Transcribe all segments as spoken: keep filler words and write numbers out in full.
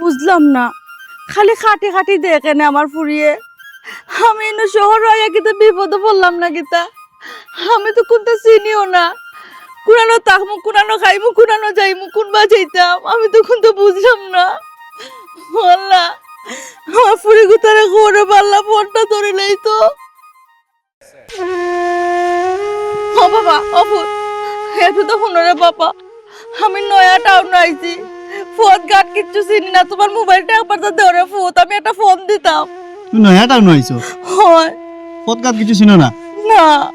বুঝলাম না, খালি খাটি খাটি দেখে না আমার ফুরিয়ে। আমি ইনো শহর আইয়া কিতা বিপদো পড়লাম না কিতা? আমি তো কুনতা চিনিও না। কুনানো থাকমু, কুনানো খাইমু, কুনানো যাইমু, কুনবা যাইতাম, আমি তো কুনতা বুঝলাম না। ও আল্লাহ, আমার ফুরি গুতারে ঘরে বাল্লা ফোনটা ধরিলাই তো। ও বাবা, ও ফুত, একটু তো হুনো রে বাবা, আমি নয়া টাউন আইছি, পথ ঘাট কিচ্ছু চিনি না। তোমার মোবাইলটা একবার তো দেও রে ফুত, আমি একটা ফোন দিতাম। তুমি নয়া টাউন আইছো? হয়। পথ ঘাট কিছু চিনো না? না।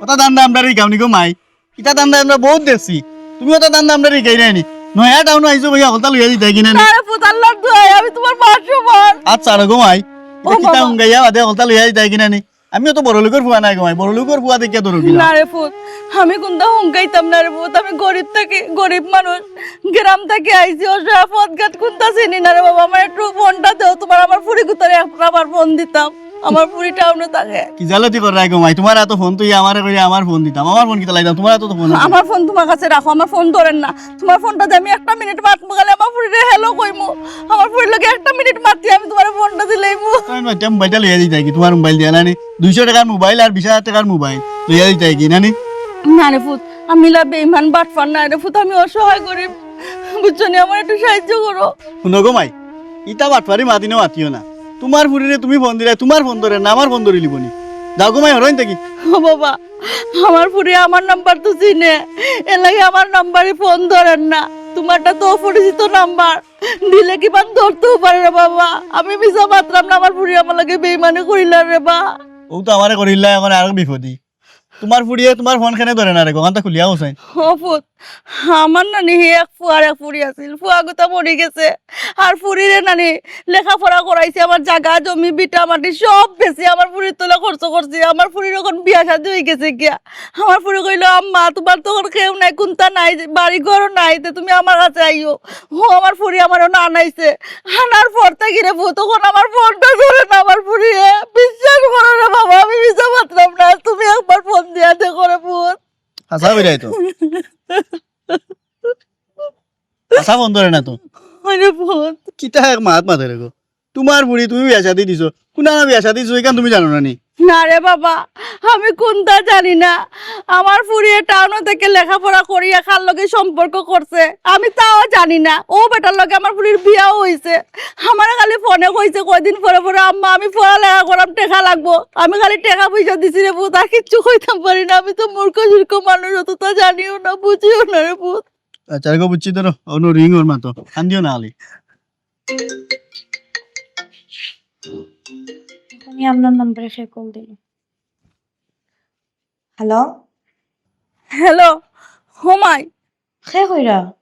ওটা দান্দা আমরারে হিকাওনি গো মাই। ইটা দান্দা আমরা বহুত দেখছি। তুমি ওটা দান্দা আমরারে হিকাইরায়নি। নয়া টাউন আইছো কইয়া হকলতা লইয়া দিতায় কিনা নি? আরে ফুত, আল্লাহর দোহাই, আমি তোমার মা সমান। আচ্ছা, আর গো মাই। ও ইটা কিতা বাবা। হুঙ্গাইয়া বাদে হকলতা লইয়া দিতায় কিনা নি? আমিও তো বড় লোকর ফুয়া নায় গো মাই, বড় লোকর ফুয়া দেখিয়া ধরো কিনা? না রে ফুত, আমি কুনতা হুঙ্গাইতাম না রে ফুত, আমি গরিব থাকি, গরিব মানুষ, গ্রাম থাকি আইছি, অসহায়, পথ ঘাট কুনতা চিনি না রে বাবা, আমার একটু ফোনটা দেও, তোমার আমার ফুরি গুতারে একবার ফোন দিতাম। আমার ফুরি টাউনো থাকে। কি জালাতি কররায় গো মাই, তোমার এত ফোন তুই আমারে কইয়া আমার ফোন দিতাম, আমার ফোন কিতা লাইতাম, তোমার এত তো ফোন আছে। আমার ফোন তোমার কাছে রাখো, আমার ফোন ধরেন না। তোমার ফোনটা দে, আমি একটা মিনিট মাতমু, খালি আমার ফুরিরে হ্যালো কইমু। আমার ফুরির লগে একটা মিনিট মাতি আমি তোমার ফোনটা দিলাইমু। আমি মাতিয়া মোবাইলটা লইয়া দিতায় কি, তোমার মোবাইল দিয়া নানি? দুইশো টাকার মোবাইল আর বিশ হাজার টাকার মোবাইল লইয়া দিতায় কি নানি? না রে ফুত, আমি লা বেইমান বাটপার না রে ফুত, আমি অসহায় গরিব, বুঝছো নি? আমার একটু সাহায্য করো। হুনো গো মাই, ইতা বাটপারি মাতিনো মাতিও না। তোমার ফুরিরে তুমি ফোন দিলায়, তোমার ফোন ধরে না, আমার ফোন ধরিলিবো নি। যাও গো মাই, হরইন থাকি। ও বাবা, আমার ফুরি আমার নাম্বার তো চিনে, এর লাগি আমার নাম্বারে ফোন ধরেন না। তোমারটা তো অপরিচিত নাম্বার, দিলে কিবা ধরতেও পারে রে বাবা। আমি মিছা মাতরাম না, আমার ফুরি আমার লগে বেইমানি করিলার রে বা। ও তো আমারে করিলা, এখন আরো বিপদি। তোমার ফুরিয়ে তোমার ফোন কেনে ধরে না রে গো, অখানতা খুলিয়া কওছাইন। ও ফুত, আমার নানি হে এক ফুয়ার এক ফুরি আছিল, ফুয়া গুতা মরি গেছে। আর ফুরিরে নানি লেখাপড়া করাইছি, আমার জাগা জমি ভিটা মাটি সব বেচি আমার ফুরির তলে খরচ করছি। আমার ফুরির এখন বিয়া শাদি অই গেছে গিয়া। আমার ফুরি কইলো, "আম্মা, তোমার তো এখন কেউ নাই, কুনতা নাই, বাড়ি ঘরও নাই, তে তুমি আমার কাছে আইও।" ও আমার ফুরি আমার অনো আনাইছে, আনার পর থাকি রে ফুত, তখন আমার ফোনটা ধরে না আমার ফুরিয়ে। বিশ্বাস করো রে বাবা, আমি মিছা মাতরাম না, তুমি একবার ফোন দিয়া দেখো রে ফুত। হাছা কইরায় তো। হাছা ফোন ধরে না তো। আরে ফুত। কিতা এক মাত মাতে রে গো। তোমার ফুরি তুমি বিয়া শাদি দিছো, কুনানো বিয়া শাদি দিছো, ইখান তুমি জানো না নি? না রে বাবা, আমি কুনতা জানি না। আমার ফুরিয়ে টাউনো থাকি লেখাপড়া করিয়া কার লগে সম্পর্ক করছে, আমি তাও জানি না। ও বেটার লগে আমার ফুরির বিয়াও অইছে। আমারে খালি ফোনে কইছে কয়দিন পরে পরে, "আম্মা, আমি পড়ালেখা করাম, টেকা লাগবো।" আমি খালি টেকা পয়সা দিছি রে ফুত, আর কিচ্ছু কইতাম পারি না। আমি তো মূর্খ সূর্খ মানুষ, অততা জানিও না, বুঝিও না রে ফুত। আচ্ছা, রেখো, বুঝছি, ধরো, অনু রিং ওর মা তো, কান্দিও না খালি। আমি আপনার নম্বরে সে কল দিল। হ্যালো? হ্যালো, ও মাই। কে কইরা?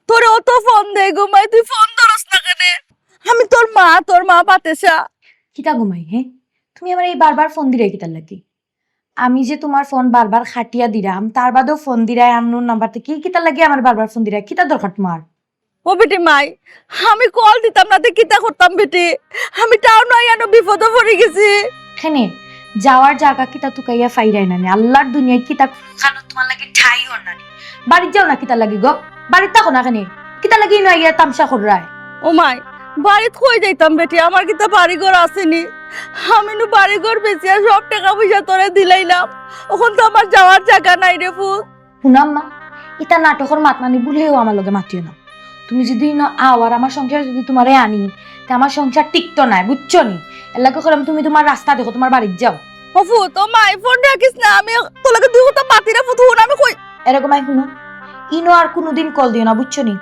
তোরে অত ফোন দেই গো মাই, তুই ফোন ধরস না কেনে? আমি তোর মা, তোর মা বাতেশা। কিতা গো মাই, হে? তুমি আমারে এই বারবার ফোন দিরায় কিতার লাগি? আমি যে তোমার ফোন বারবার কাটিয়া দিরাম, তার বাদেও ফোন দিরায় আননোন নাম্বার থাকি। কিতার লাগি আমারে বারবার ফোন দিরায়? কিতা দরকার তোমার? ও বেটি মাই, আমি কল দিতাম না, তে কিতা করতাম বেটি? আমি টাউনো আইয়া অনো বিপদো পড়ি গেছি। কেনে, যাওয়ার জাগা কিতা তুকাইয়া পাইরায় না নি? আল্লাহর দুনিয়াত কিতা কুনু খানো তোমার লাগি ঠাই অর না নি? বাড়িত যাও না কিতার লাগি গো? বাড়িত থাকো না কেনে? কিতার লাগি ইনো আইয়া তামশা কররায়? ও মাই, বাড়িত কই যাইতাম বেটি? আমার কিতা বাড়ি ঘর আছে নি? আমি নু বাড়ি ঘর বেচিয়া সব টেকা পয়সা তোরে দিলাইলাম, অখন তো আমার যাওয়ার জাগা নাই রে ফুত। হুনো আম্মা, ইতা নাটকর মাত মানি ভুলেও আমার লগে মাতিও না। তুমি যুদি ইনো আও আর আমার সংসার যুদি তোমারে আনি, তে আমার সংসার টিকতো নায়, বুঝছো নি? এর লাগি কইরাম তুমি তোমার রাস্তা দেখো, তোমার বাড়িত যাও। ও ফুত, ও মাই, ফোন রাখিস না, আমি তোর লগে দুই কথা মাতি রে ফুত, হুন আমি কই। এরে গো মাই হুনো, ইনো আর কুনুদিন কল দিও না, বুঝছো নি?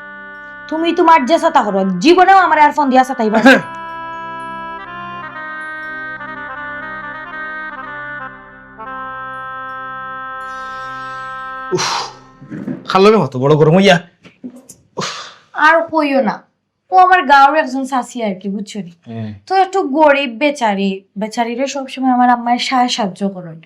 তুমি তোমার যে সাতা করো, জীবনেও আমারে আর ফোন দিয়া সাতাইবা না। উফ, খাল্লরে কত বড় গরম অইয়া। আর কইও না, ও আমার গাঁওর একজন চাচি আর কি, বুঝছো নি? হুম। তো একটু গরিব বেচারি, বেচারিরে সবসময় আমার আম্মায় সায় সাহায্য করইন।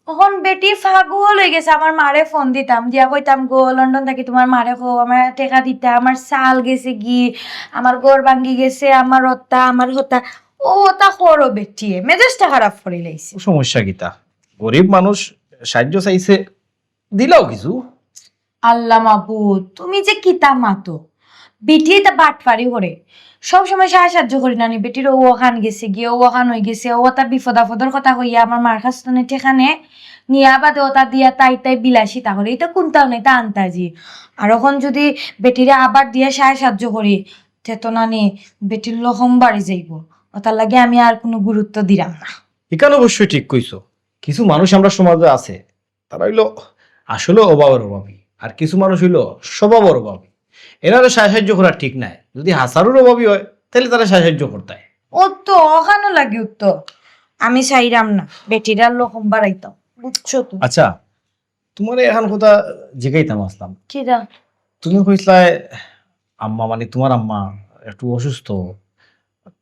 অখন বেটি পাগল অই গেছে, আমার মারে ফোন দিতাম, দিয়া কইতাম, "গো, লন্ডন থাকি তোমার মারে কও, আমার টেকা দিতা, আমার চাল গেছে গি, আমার ঘর ভাঙ্গি গেছে, আমার অতা, আমার হতা।" ও অতা করো বেটিয়ে, মেজাজটা খারাপ করিলাইছে। সমস্যা কিতা? গরিব মানুষ সাহায্য চাইছে, দিলাও কিছু। আল্লাহ মাবুদ, তুমি যে কিতা মাতো। বেটি ইতা বাটপারি করে। সব সময় সাহায্য সাহায্য করি না নি, বেটির ও অখান গেছে গিয়া, ও অখান অই গেছে, ও অতা বিপদ আপদর কথা কইয়া আমার মার কাছ তনে টেকা নে, নিয়া বাদে অতা দিয়া তাই তাই বিলাসিতা করে। ইতা কুনতাও নায়, ইতা আন্তাজি। আর অখন যুদি বেটিরে আবার দিয়া সাহায্য সাহায্য করি, তে তো নানি বেটির লখম বাড়ি যাইবো। অতার লাগি আমি আর কুনু গুরুত্ব দিরাম না। ইখান অবশ্যই ঠিক কইছো। কিছু মানুষ আমরার সমাজো আছে, তারা অইলো আসলে অভাবর অভাবী, আর কিছু মানুষ অইলো স্বভাবর অভাবী। এরারে সাহায্য করা ঠিক নায়। যুদি হাছারুর অভাবী অয়, তাইলে তারে সাহায্য করতায়। ও তো অখানর লাগি উত্তর, আমি চাইরাম না বেটিরার লখম বাড়াইতাম, বুঝছো তো? আচ্ছা, তুমারে এখান কথা জিগাইতাম আছলাম। কিরা? তুমি কইছলায় আম্মা, মানে তুমার আম্মা একটু অসুস্থ,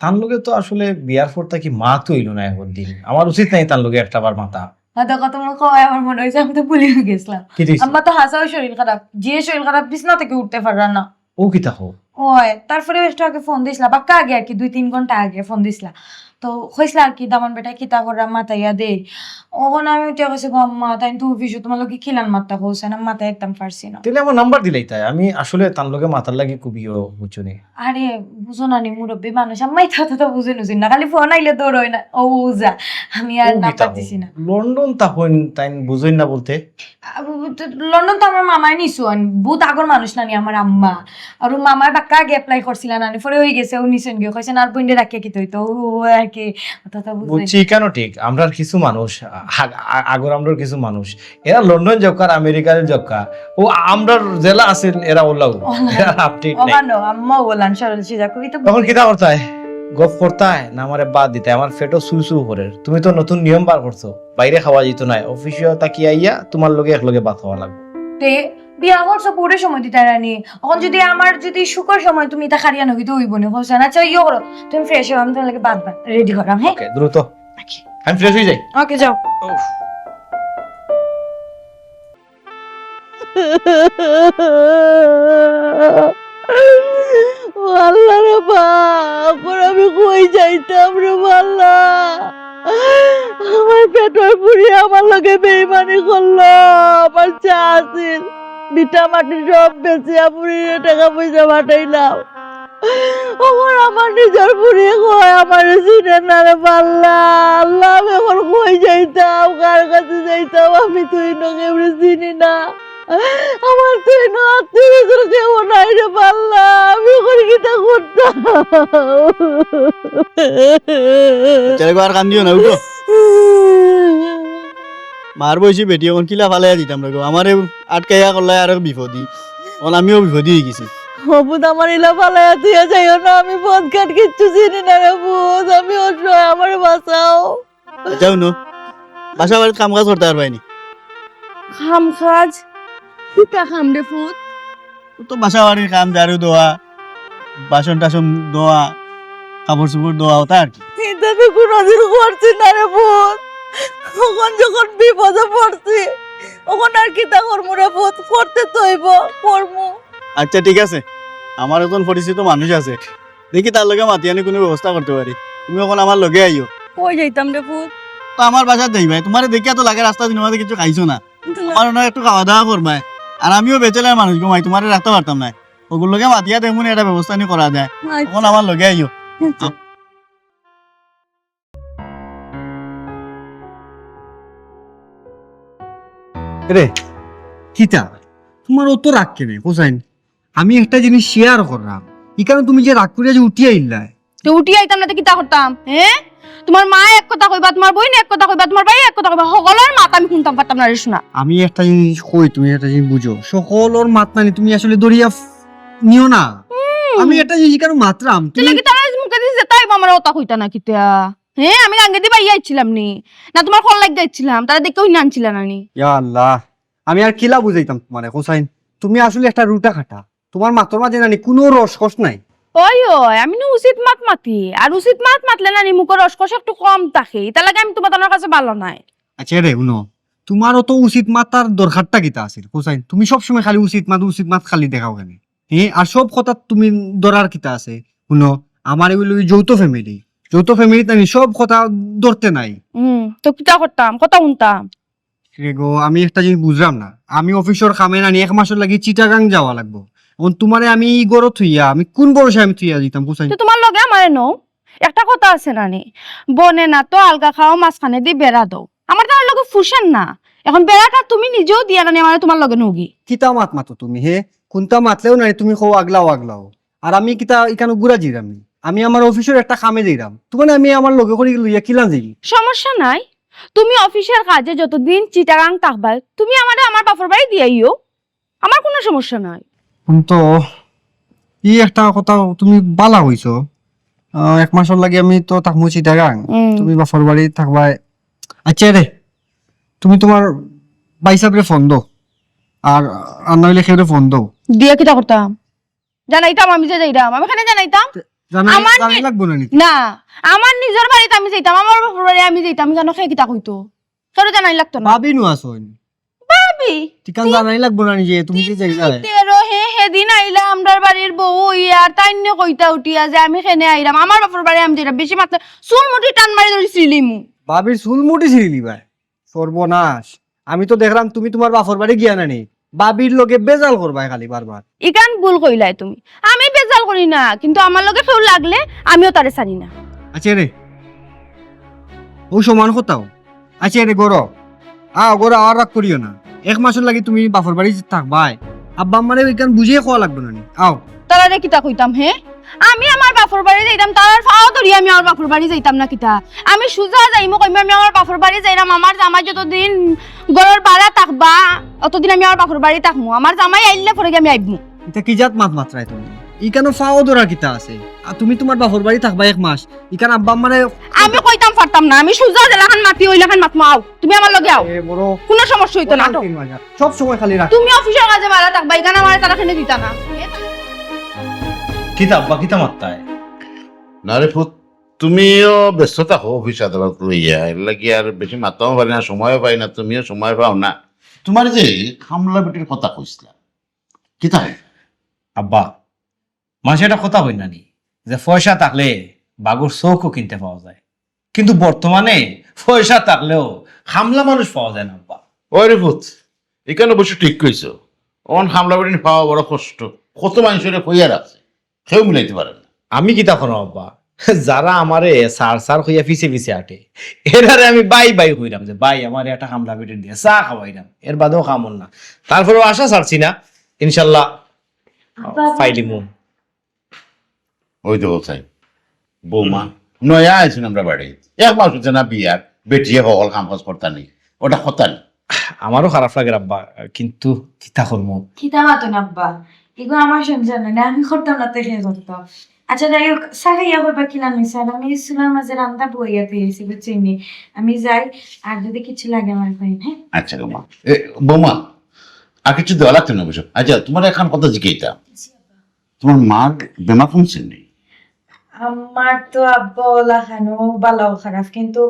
তান লগে তো আসলে বিয়ার পর থাকি মাত অইলো না একদিন। আমার উচিত নায় তান লগে একটা বার মাতা? হ্যাঁ, দেখো, তুমি কওয়ায় আমার মনে অইছে আমি তো ভুলিও গেছলাম। কিতা অইছে? আম্মা তো হাছাউ শরীর খারাপ, যে শরীর খারাপ, বিছনা থাকি উঠতে পাররা না। ও কিতা কও? অয়, তারপরে একটু আগে ফোন দিছলা, বাক্কা আগে আর কি, দুই তিন ঘন্টা আগে ফোন দিছলা। তো কইছলা আর কি, দামান বেটা কিতা কররা, মাতাইয়া দেই। অখন আমি উঠিয়া কইছি, "গো আম্মা, তাইন তো অফিসো, তুমার লগে কিলান মাততা কওছাইন, আমি মাতাইতাম পারছি না।" তাইলে আমার নাম্বার দিলাইতায়, আমি আসলে তান লগে মাতার লাগি খুব ইয়ে, বুঝছো নি? আরে, বুঝো না নি, মুরব্বি মানুষ, আম্মা ইতা তো বুঝইন না, খালি ফোন আইলে ধরইন না, ও যা, আমি আর ও কিতা নাম্বার কও? দিছি না। লন্ডন থাকইন, তাইন বুঝইন না বলতে? আ, ব-, ব-, তো লন্ডন তো আমার মামায় নিছইন, বহুত আগর মানুষ না নি আমার আম্মা। আর ও মামায় বাক্কা আগে অ্যাপ্লাই করছিলা না নি, পরে অই গেছে, ও নিছইন গিয়া, কইছইন আর বইনরে রাখিয়া কিতা অইতো, ও, ও আর কি, অত তো বুঝইন। বুঝছি, ইখানও ঠিক। আমরার কিছু মানুষ, আ-, আ-, আগর আমরার কিছু মানুষ, এরা লন্ডন যাউক্কা, আমেরিকাত যাউক্কা, ও আমরার যেলা আছিল, এরা অলাউ, অলাউ। এরা আপডেট নাই। অখানো, আম্মাও বলান সরল সিধা করি তো। তখন কিতা করতায়? গফ করতায় না আমারে বাদ দিতায়? আমার পেটো সু সু করের। তুমি তো নতুন নিয়ম বার করছো, বাইরে খাওয়া যাইতো নায়, অফিসো থাকি আইয়া তুমার লগে একলগে ভাত খাওয়া লাগবো। তে বিয়া করছো, পরে সময় দিতায় না নি। অখন যুদি আমার যুদি সুখর সময় তুমি ইতা খারিয়া নগি তো অইবো নি, কওছাইন। আচ্ছা, ইয়ে করো, তুমি ফ্রেশ অও, আমি তুমার লাগি ভাত রেডি করাম, হ্যাঁ? ওকে, দ্রুত। আচ্ছা। আমি ফ্রেশ অই যাই। ওকে, যাও। উফ। ও আল্লাহ রে বাপ, অখন আমি কই যাইতাম রে আল্লাহ। আমার পেটর ফুড়ি আমার লগে বেইমানি করলো, আমার চা আছিল, ভিটা মাটি সব বেচিয়া ফুড়িরে টেকা পয়সা পাঠাইলাম। অখন আমার নিজর ফুড়ি কয় আমারে চিনে না রে আল্লাহ। আল্লাহ, আমি অখন কই যাইতাম, কার কাছে যাইতাম? আমি তো ইনো কেউরে চিনি না। আমার তো ইনো আত্মীয় স্বজন কেউ নাই রে আল্লাহ, আমি অখন কিতা করতাম? আচ্ছা রে গো, আর কান্দিও না, উঠো। মার বয়সী বেটি, অখন কিলা ফালাইয়া দিতাম রে গো, আমারে আটকাইয়া করলায় আরো বিপদি, অখন আমিও বিপদি অই গেছি। ও পুত, আমারে ইলা ফালাইয়া থইয়া যাইও না, আমি পথ ঘাট কিচ্ছু চিনি না রে পুত, আমি অসহায়, আমারে বাঁচাও। যাও নু, বাসা বাড়িত কাম কাজ করতে পারবায় নি? কাম কাজ? কিতা কাম রে পুত? ও তো বাসা বাড়ির কাম, ঝাড়ু দেওয়া, বাসন টাসন ধোয়া, কাপড় চোপড় ধোয়া, অতা আর কি। ইতা তো কুনুদিন করছি না রে পুত। অখন যখন বিপদো পড়ছি, অখন আর কিতা করমু রে পুত? করতে তো অইবো, করমু। আচ্ছা, ঠিক আছে, আমার একজন পরিচিত মানুষ আছে, দেখি তার লগে মাতিয়ানি কুনু ব্যবস্থা করতে পারি। তুমি অখন আমার লগে আইও। কই যাইতাম রে পুত? তো আমার বাসাত যাইবায়, তুমারে দেখিয়া তো লাগে রাস্তা দিনর মাঝে কিচ্ছু খাইছো না। তুমার অনো একটু খাওয়া দাওয়া করবায়। আর আমিও ব্যাচেলর মানুষ গো মাই, তুমারে রাখতাম পারতাম নায়। অগুর লগে মাতিয়া দেখমু নি একটা ব্যবস্থা নি করা যায়। আচ্ছা। অখন আমার লগে আইও। আচ্ছা। রে, কিতা? তুমার অত রাগ কেনে, কওছাইন? আমি একটা জিনিস শেয়ার কররাম, ইখানো তুমি যে রাগ করিয়া যে উঠিয়া আইলায়, তে উঠি আইতাম না, তে কিতা করতাম? হে? তুমার মায় এক কথা কইবা, তুমার বইনে এক কথা কইবা, তুমার ভাইয়ে এক কথা কইবা, হকলর মাত আমি হুনতাম পারতাম না রে সোনা। আমি একটা জিনিস কই, তুমি একটা জিনিস বুঝো, হকলর মাত নানি তুমি আসলে ধরিয়া ফ-, নিও না। হুম। আমি একটা জিনিস ইখানো মাতরাম, তুমি তাইলে কি তারা মুখেদি যেতা আইবো আমারে অতা কইতা না কিতা? হে, আমি গাঙ্গেদি বাইয়া আইছিলাম নি? না তুমার কল লাগিয়া আইছিলাম? তারা দেখে অইন্য আনছিলা না নি? ইয়া আল্লাহ, আমি আর কিলা বুঝাইতাম তুমারে, কওছাইন? তুমি আসলে একটা রুটা কাটা। তুমার মাতর মাঝে নানি কুনু রসকস নাই। ওই, ওই, আমি নু উচিত মাত মাতি, আর উচিত মাত মাতলে নানি মুখর রসকস একটু কম থাকে, ইতার লাগি আমি তুমার তানর কাছে ভালা নায়। আচ্ছা রে, হুনো, তুমার অত উচিত মাতার দরকারটা কিতা আছিল, কওছাইন? তুমি সবসময় খালি উচিত মাত, উচিত মাত খালি দেখাও কেনে? হে, আর সব কথাত তুমি ধরার কিতা আছে? হুনো, আমার এগুলো যৌথ ফ্যামিলি, যৌথ ফ্যামিলিত নানি সব কথা ধরতে নাই। হুম, তো কিতা করতাম, কথা হুনতাম। রে গো, আমি একটা জিনিস বুঝরাম না। আমি অফিসর কামে নানি এক মাসর লাগি চিটাগাং যাওয়া লাগবো। অন তুমারে আমি ই ঘরো থইয়া, আমি কুন ভরসায় আমি থইয়া দিতাম, কও চাইন? তে তুমার লগে আমারে নও, একটা কথা আছে না নি, বনে না তো আলগা খাও, মাঝখানেদি বেড়া দেও। আমার তার লগে ফুষের না, এখন বেড়াটা তুমি নিজেও দিয়া না নি, আমারে তুমার লগে নওগি। কিতা মাত মাতো তুমি, হে? কুনতা মাতলেও না নি, তুমি কও আগলাও আগলাও। আর আমি কিতা ইখানো ঘুরা যাইরাম নি? আমি আমার অফিসর একটা কামে যাইরাম, তুমারে আমি আমার লগে করি লইয়া কিলান যাই? সমস্যা নাই, তুমি অফিসর কাজে যতদিন চিটাগাং থাকবায়, তুমি আমারে আমার বাপর বাড়ি দিয়াইও, আমার কুনু সমস্যা নাই। হুন তো, ই একটা কথা তুমি বালা কইছো। আহ, এক মাসর লাগি আমি তো থাকমু চিটাগাং, হুম। তুমি বাপর বাড়ি থাকবায়। আচ্ছা রে, তুমি তুমার ভাইসাবরে ফোন দেও, আর, আর না অইলে কেউরে ফোন দেও। দিয়া কিতা করতাম? জানাইতাম আমি যে যাইরাম, আমি কেনে জানাইতাম? জানাই, আমার জানাই নি-, লাগবো না নি? না, আমার নিজর বাড়িত আমি যাইতাম, আমার বাপর বাড়ি আমি যাইতাম, জানো কে কিতা কইতো? কেউরে জানাই লাগতো না। ভাবি নু আছইন। ভাবি? ঠিকান জানাই লাগবো না নি যে তুমি যে যাইরায়? তেরো হে, হেদিন আইলা আমরার বাড়ির বউ অইয়া, আর তাইন নি কইতা উঠিয়া যে আমি কেনে আইরাম, আমার বাপর বাড়ি আমি যাইরাম, বেশি মাতলে চুল মুঠি টান মারি ধরি ছিড়িলিমু। ভাবির চুল মুঠি ছিড়িলিবায়? সর্বনাশ। আমি তো দেখরাম তুমি তুমার বাপর বাড়ি গিয়া না নি, ভাবির লগে বেজাল করবায় খালি বারবার। ইখান ভুল কইলায় তুমি। আমি বেজাল করি না, কিন্তু আমার লগে কেউ লাগলে আমিও তারে ছাড়ি না। আচ্ছা রে, অউ সমান কথাও। আচ্ছা রে, ঘরো আও, ঘরো আও, আর রাগ করিও না। এক মাসর লাগি তুমি বাপর বাড়ি থাকবায়, আব্বা আম্মারে ইখান বুঝাইয়া কওয়া লাগবো না নি? আও। তারারে কিতা কইতাম, হে? আমি আমার বাপর বাড়ি যাইতাম, তারার পাও ধরি আমি আমার বাপর বাড়ি যাইতাম না কিতা? আমি সুজা যাইমু, কইমু আমি আমার বাপর বাড়ি যাইরাম, আমার জামাই যতদিন ঘরর ভাড়া থাকবা, অতদিন আমি আমার বাপর বাড়ি থাকমু। আমার জামাই আইলে পরে গিয়া আমি আইমু। ইতা কি জাত মাত মাতরায় তুমি? ইখানো পাও ধরার কিতা আছে? আর তুমি তুমার বাপর বাড়ি থাকবায় এক মাস, ইখান আব্বা আম্মারে আমি কইতাম পারতাম না, আমি সুজা যেলাখান মাতি অইলাখান মাতমু। আও, তুমি আমার লগে আও। এ বড় কুনু সমস্যা অইতো না, আটো। তিন মাস। সব সময় খালি রাগ। তুমি অফিসর কাজে ভাড়া থাকবায়, ইখান আমারে তারা কেনে দিতা না। কিতা আব্বা, কিতা মাতরায়? না রে পুত, তুমিও ব্যস্ত থাকো অফিস আদালত লইয়া, এর লাগি আর বেশি মাততামও পারি না, সময়ও পাই না, তুমিও সময় পাও না। তুমার যে কামলা বেটির কথা কইছলাম, কিতা অইল? আব্বা, মানষে একটা কথা কইন না নি, যে পয়সা থাকলে বাঘর চউখও কিনতে পাওয়া যায়, কিন্তু বর্তমানে পয়সা থাকলেও কামলা মানুষ পাওয়া যায় না আব্বা। ওই রে পুত, ইখান অবশ্য ঠিক কইছো, অখন কামলা বেটিন পাওয়া বড় কষ্ট, কত মানষরে কইয়া রাখছি, কেউ মিলাইতে পারে না। আমি কিতা করমু আব্বা, যারা আমারে স্যার স্যার কইয়া পিছে পিছে আটে, এরারে আমি ভাই ভাই কইরাম যে, "ভাই, আমারে একটা কামলা বেটিন দিয়া চা খাওয়াইরাম, এর বাদেও কাম অর না।" তারপরেও আশা ছাড়ছি না, ইনশাল্লাহ আব্বা, আব্বা। পাইলিমু। ওই তো চাই, বৌমা, নয়া আইছইন আমরার বাড়িত, এক মাস অইছে না বিয়ার, বেটিয়ে হকল কাম কাজ করতা নি, ওটা কথা নি। আমারও খারাপ লাগের আব্বা, কিন্তু কিতা করমু? কিতা মাতইন আব্বা, ইগু আমার সংসার নায়, আমি করতাম না তে কে করতো? আচ্ছা যাই হোক, চা খাইয়া করবা কিলান অইছে, আর আমি চুলার মাঝে রান্দা বওয়াইয়া থইছি, বুঝছইন নি? আমি যাই, আর যদি কিছু লাগে আমারে কইন, হ্যাঁ? আচ্ছা গো মা। এ, বৌমা, আর কিছু দেওয়া লাগতো না অবশ্য। আচ্ছা, তুমারে একখান কথা জিকাইতাম। জি আব্বা। তুমার মার বেমার কমছে নি? আমার তো আব্বা অলাখানউ ভালা খারাপ, কিন্তু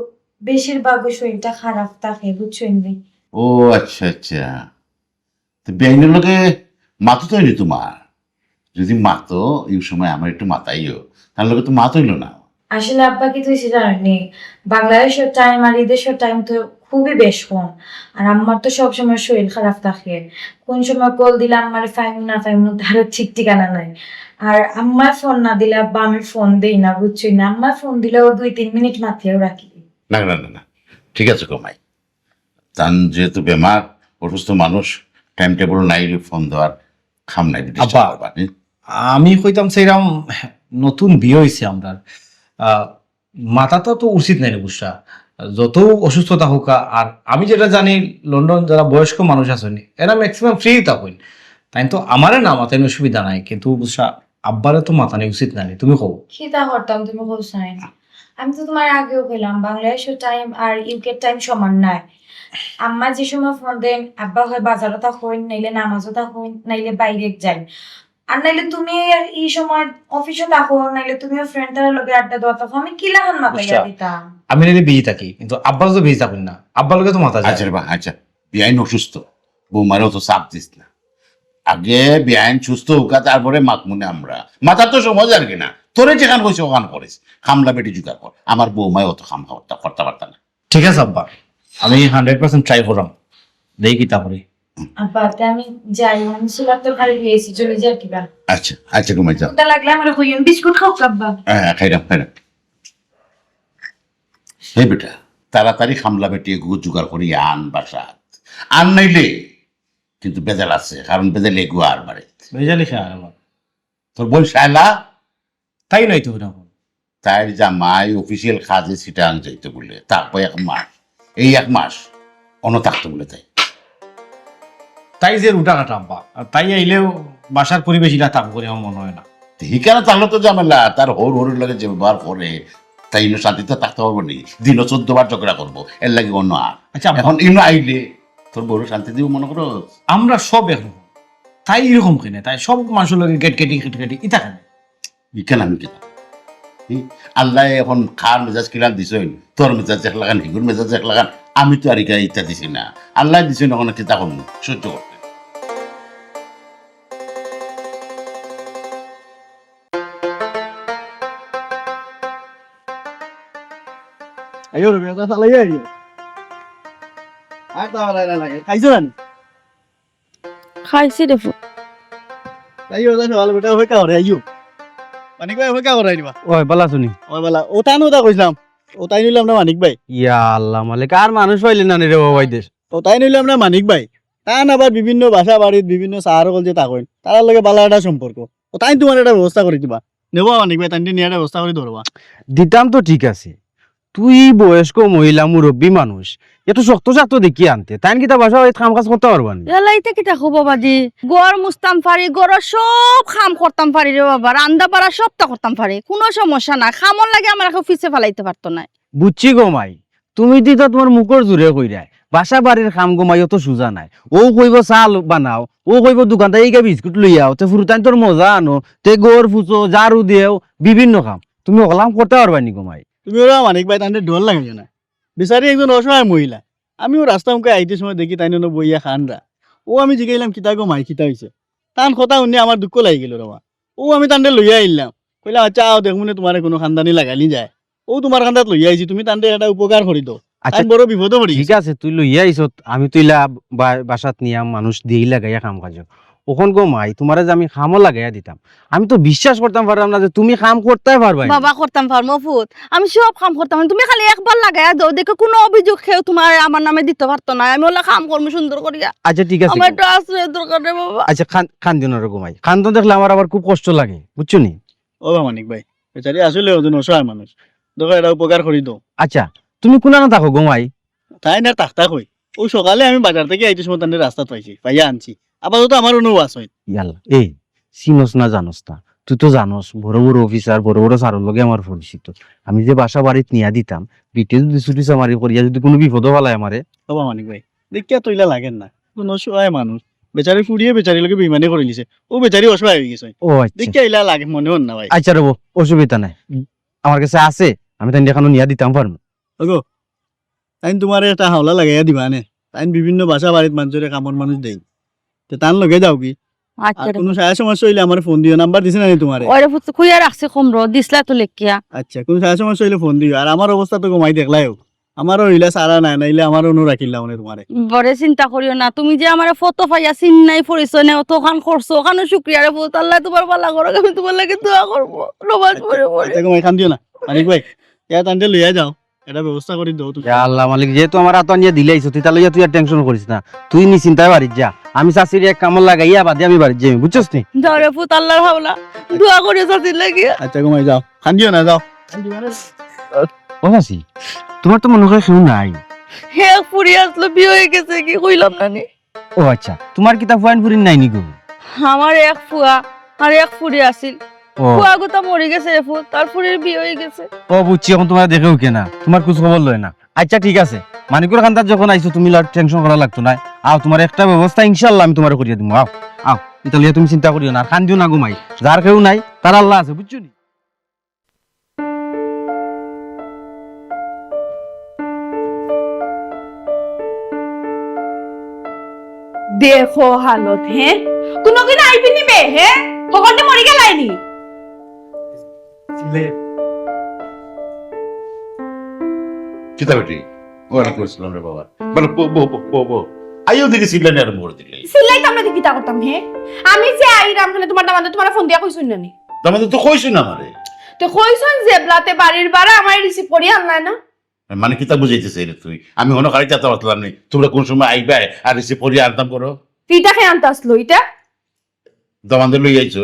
বেশিরভাগউ শরীরটা খারাপ থাকে, বুঝছইন নি? ও আচ্ছা, আচ্ছা। তো বিয়াইনর লগে মাতো তো অইনি তুমার? যদি মাতো, ই সময় আমারে একটু মাতাইও, তার লগে তো মাত অইলো না। আসলে আব্বা কিতা অইছে জানইন নি, বাংলাদেশর টাইম আর ইদেশর টাইম তো খুবই বেশ কম। আর আম্মার তো সবসময় শরীর খারাপ থাকে, কুন সময় কল দিলে আম্মারে পাইমু না পাইমু তারও ঠিক ঠিকানা নাই। আর আম্মায় ফোন না দিলে আব্বা আমি ফোন দেই না, বুঝছইন নি? আম্মায় ফোন দিলেও দুই তিন মিনিট মাতিয়াউ রাখি। না, না, না, না, ঠিক আছে গো মাই। তান যেহেতু বেমার, অসুস্থ মানুষ, টাইম টেবল নাই রে ফোন দেওয়ার, কাম নাই বিদেশ আব্বা, যাওয়ার বাদে। আমি কইতাম চাইরাম, নতুন বিয়া অইছে আমরার, আহ, মাতা তো, তো উচিত নায় নি বুঝরা, যত অসুস্থতা হোক। আর আমি যেটা জানি, লন্ডন যারা বয়স্ক মানুষ আছইন, এরা ম্যাক্সিমাম ফ্রি থাকইন, তাইন তো আমারে না মাতাইন অসুবিধা নাই, কিন্তু বুঝরা, আব্বারে তো মাতানি উচিত নায় নি, তুমি কও। কিতা করতাম তুমি কও চাইন? আমি তো তুমারে আগেও কইলাম, বাংলাদেশর টাইম আর ইউকের টাইম সমান নায়। আম্মা যে সময় ফোন দেইন, আব্বা হয় বাজারো থাকইন, নাইলে নামাজো থাকইন, নাইলে বাইরে যাইন। আর নাইলে তুমি ই সময় অফিসো থাকো, নাইলে তুমিও ফ্রেন্ড তারার লগে আড্ডা দেওয়াত থাকো, আমি কিলাখান মাতাইয়া বুঝছো? দিতাম। আমি নাইলে বিজি থাকি, কিন্তু আব্বা তো বিজি থাকইন না, আব্বার লগে তো মাতা যায়। আচ্ছা রে বা, আচ্ছা, বিয়াইন অসুস্থ, বৌমারে অত চাপ দিস না। আগে বিয়াইন সুস্থ হউক্কা, তারপরে মাতমুনে আমরা। মাতার তো সময় যারগি না। তোরে যেখান কইছি ওখান করিস। কামলা বেটি জুগাড় কর। আমার বৌমায় অত কাম করতা, করতা পারতা না। ঠিক আছে আব্বা, আমি হান্ড্রেড পার্সেন্ট ট্রাই কররাম, দেখি কিতা করি। আব্বা, তে আমি যাই, আমি সুলার তরকারি লই আইছি, চলে যাই কিবা। আচ্ছা, আচ্ছা, ঘুমাই যাও। তা লাগলে আমারে কইন, বিস্কুট খাও আব্বা। হ্যাঁ, হ্যাঁ, খাইলাম, খাইলাম। হে বেটা, তাড়াতাড়ি কামলা বেটি এগু জোগাড় করি আন বাসাত। আর নাইলে কিন্তু বেজাল আছে, কারণ বেজাল এগু আর বাড়িত। বেজালি খা আমার। তোর বোন শায়লা? তাই নাই তো ওরকম। তাইর জামাই অফিসিয়াল কাজে সিটাং যাইতো বলে, থাকবো এক মাস। এই এক মাস অনো থাকতো বলে তাই। তাই যে রুটা কাটাম বা, আর তাই আইলেও বাসার পরিবেশ ইলা থাকবো করে আমার মনে হয় না। তো হিকানো তাহলে তো ঝামেলা, তার হর হরর লগে যে ব্যবহার করে, তাই ইনো শান্তিতে থাকতে পারবো নি? দিনও চোদ্দ বার ঝগড়া করবো, এর লাগি অন্য আর। আচ্ছা, এখন ইনো আইলে তোর বড় শান্তি দিব মনে করো? আমরা সব একরকম, তাই এরকম কেনে? তাই সব মানুষের লগে গেট গেটি, গেট গেটি, ইতা কেনে? ইখান আমি কিতা? হুম? আল্লাহ এখন খার মেজাজ কিলান দিছইন, তোর মেজাজ এক লাগান, হিগুর মেজাজ এক লাগান, আমি তো আর ইকা ইতা দিছি না। আল্লাহ দিছইন, এখন কিতা করবো, সহ্য করতে। আইও রে, বেটা, চালাই আইও। আর তো আমার আইলা লাগে। খাইছো না? খাইছি রে ফুত। তাই ওটা সকাল বেটা হয়ে কাওরে আইও। মানিক ভাই হয়ে কাওরে আইবা। ওই বালা শুনি। ওই বালা, ওটা নু ওটা কইছিলাম। ওটাই নিলাম না মানিক ভাই। ইয়া আল্লাহ মালিক, আর মানুষ পাইলে না রে বাবা এই দেশ। ওটাই নিলাম না মানিক ভাই। তান আবার বিভিন্ন বাসা বাড়িত বিভিন্ন সার হল যে তা কইন। তারার লগে বালা একটা সম্পর্ক। ওটাই তোমার একটা ব্যবস্থা করে দিবা। নেবো মানিক ভাই, তাই নিয়ে একটা ব্যবস্থা করে ধরবা। দিতাম তো ঠিক আছে, তুই বয়স্ক মহিলা, মুরব্বী মানুষ, একটু শক্ত শাক্ত দেখি আনতে। তাইন কিতা বাসা বাড়িত কাম কাজ করতা পারবা নি? এলাইতে কিতা খুব বাবাজি, ঘর মুছতাম পারি, ঘরর সব কাম করতাম পারি রে বাবা, রান্দা বাড়া সবটা করতাম পারি, কুনু সমস্যা না। কামর লাগি আমার কেউ পিছে ফালাইতে পারতো নায়। বুঝছি গো মাই, তুমি দি তো তোমার মুখর জুরে কইরায়, বাসা বাড়ির কাম গো মাই অত সুজা নায়। ও কইবো চা ল-, বানাও, ও কইবো দোকানটা এইগা বিস্কুট লইয়াও, তে ফুরুতাইন তোর মজা আনো, তে ঘর ফুছো, ঝাড়ু দেও, বিভিন্ন কাম। তুমি অকলাম করতা পারবা নি গো মাই? তুমি ওরা মানিক ভাই, তানরে ডর লাগাইও না। বেচারি একজন অসহায় মহিলা। আমিও রাস্তা মুখে আইতে সময় দেখি তাইন অনো বইয়া কানরা। ও আমি জিগাইলাম, "কিতা গো মাই, কিতা হইছে?" তান কথা হুনি আমার দুঃখ লাগি গেল রে বা। ও আমি তানরে লইয়া আইলাম। কইলাম, "আচ্ছা, আও দেখমুনে তোমারে কুনু খান্দানি লাগাইলি যায়।" ও তোমার খান্দাত লইয়া আইছি, তুমি তানরে একটা উপকার করি দেও। আচ্ছা, তাইন বড় বিপদো পড়ি ঠিক গেছে। আছে, তুই লইয়া আইছত, আমি তুইলা বা-, বাসাত নিয়া মানুষ দিয়েই লাগাইয়া কাম কাজ। অখন গো মাই, তোমারে যে আমি কামো লাগাইয়া দিতাম, আমি তো বিশ্বাস করতাম পারলাম না যে তুমি কাম করতায় পারবায়। বাবা, করতাম পারমু ফুত, আমি সব কাম করতাম পারমু। তুমি খালি একবার লাগাইয়া দেও, দেখো কুনু অভিযোগ কেউ তোমার আমার নামে দিতে পারতো না। আমি অলা কাম করমু সুন্দর করিয়া। আচ্ছা, ঠিক আছে। আমার একটু আশ্রয়ের দরকার রে বাবা। আচ্ছা, কান-, কান্দিও না রে গো মাই, কান্দন দেখলে আমার আবার খুব কষ্ট লাগে, বুঝছো নি? ও বা মানিক ভাই, বেচারি আসলে ওজন অসহায় মানুষ, দেখো এটা উপকার করি দেও। আচ্ছা, তুমি কুনানো থাকো গো মাই? তাইন আর থাকতা কই। ও সকালে আমি বাজার থাকি আইতে সময় তানরে রাস্তাত পাইছি, পাইয়া আনছি। আপাতত আমার অনু আছইন। ইয়াল্লা, এই, চিনস না জানস না। তুই তো জানস, বড় বড় অফিসার, বড় বড় স্যারর লগে আমার পরিচিত। আমি যে বাসা বাড়িত নিয়া দিতাম, বিটে যদি ছুটি চামারি করিয়া যদি কুনু বিপদো ফালায় আমারে। ও বা মানিক ভাই, দেখিয়া তো ইলা লাগের না। কুনু অসহায় মানুষ। বেচারি ফুড়িয়ে বেচারির লগে বেইমানি করিলিছে। ও বেচারি অসহায় হই গেছে। ও আচ্ছা। দেখিয়া ইলা লাগে মনে হন না ভাই। আচ্ছা রে বউ, অসুবিধা নাই। আমার কাছে আছে, আমি তাইন এখানো নিয়া দিতাম পারমু। ওগো, তাইন তোমারে একটা হাওলা লাগাইয়া দিবা নে। তাইন বিভিন্ন বাসা বাড়িত মানুষরে কামর মানুষ দেইন। তে তান লগে যাও কি? আচ্ছা আর রে। কুনু সাহায্য সমস্যা হইলে আমারে ফোন দিও, নাম্বার দিছি না নি তোমারে? ওরে ফুত, খুইয়া রাখছি কমরো, দিছলা তো লেখিয়া। আচ্ছা, কুনু সাহায্য সমস্যা হইলে ফোন দিও। আর আমার অবস্থা তো গো মাই দেখলায়ও। আমারও হইলা সারা নাই, নাইলে আমারও অনু রাখিলাম নে তোমারে। বড় চিন্তা করিও না, তুমি যে আমারে ফটো পাইয়া চিন নাই, পরিচয় নাই, অতখান করছো, অখানও শুক্রিয়া রে ফুত, আল্লাহ তোমার ভালা করো, আমি তোমার লাগি দোয়া করবো, নমাজ পড়ে পড়ে। আচ্ছা, গো মাই কান্দিও না, মানিক ভাই, ইয়া তানরে লইয়া যাও। এটা ব্যবস্থা করি দেও তুমি। ইয়া আল্লাহ মালিক, যেহেতু আমার আতো আনিয়া দিলাইছো, তুই তা লইয়া তুই আর টেনশন করিস না। তুই নিশ্চিন্তায় বাড়িত যা। আমি চাচির এক কামো লাগাইয়া বাদে আমি বাড়িত যাই, বুঝছস নি? যাও রে ফুত, আল্লাহর হাওলা। দোয়া করিও চাচির লাগি। আচ্ছা, ঘুমাই যাও। কান্দিও না, যাও। ও চাচি, তোমার তো মনে হয় কেউ নাই। হে, এক ফুড়ি আসলো, বিয়া হই গেছে কি, কইলাম না নি? ও আচ্ছা, তোমার কিতা ফুয়াইন ফুড়িন নাই নি গো? আমার এক ফুয়া আর এক ফুড়ি আছিল। ও। ফুয়া গুতা মরি গেছে রে ফুত, তার ফুড়ির বিয়া হই গেছে। ও বুঝছি, এখন তোমার দেখেও কে না, তোমার খোঁজ খবর লয় না। আচ্ছা ঠিক আছে, মানিকুর কান্দাত যখন আইছো তুমি লা-, টেনশন করা লাগতো না। আও, তোমার একটা ব্যবস্থা ইনশাআল্লাহ আমি তোমারে করিয়া দিমু। আও, আও, ইতা লইয়া তুমি চিন্তা করিও না, আর কান্দিও না গো মাই। যার কেউ নাই, তার আল্লাহ আছে, বুঝছো নি? দেখো হালত, হে? কুনু কিনা আইবি নি বে, হে? হকলতে মরি গেলাইনি? কিতা বেটি? ওয়ালাইকুম আসসালাম রে বাবা। মানে, বো, বো, বো, বো, বো। আইও দেখি চিল্লানি আরম্ভ করে দিলে। চিল্লাইতাম না দেখি কিতা করতাম, হে? আমি যে আইরাম, মানে তোমার দামান্দে তোমার ফোন দিয়া কইছইন না নি? দামান্দে তো কইছইন আমারে। তে কইছইন যে বলাতে বাড়ির ভাড়া আমারে রিসিভ করি আনলায় না। মানে কিতা বুঝাইতে চাইরে তুই? আমি হনো খালি যাতা পারলাম নি। তোমরা কোন সময় আইবায় আর রিসিভ করি আনতাম করো? তে ইটা কে আনতে আসলো ইটা? দামান্দে লই আইছো।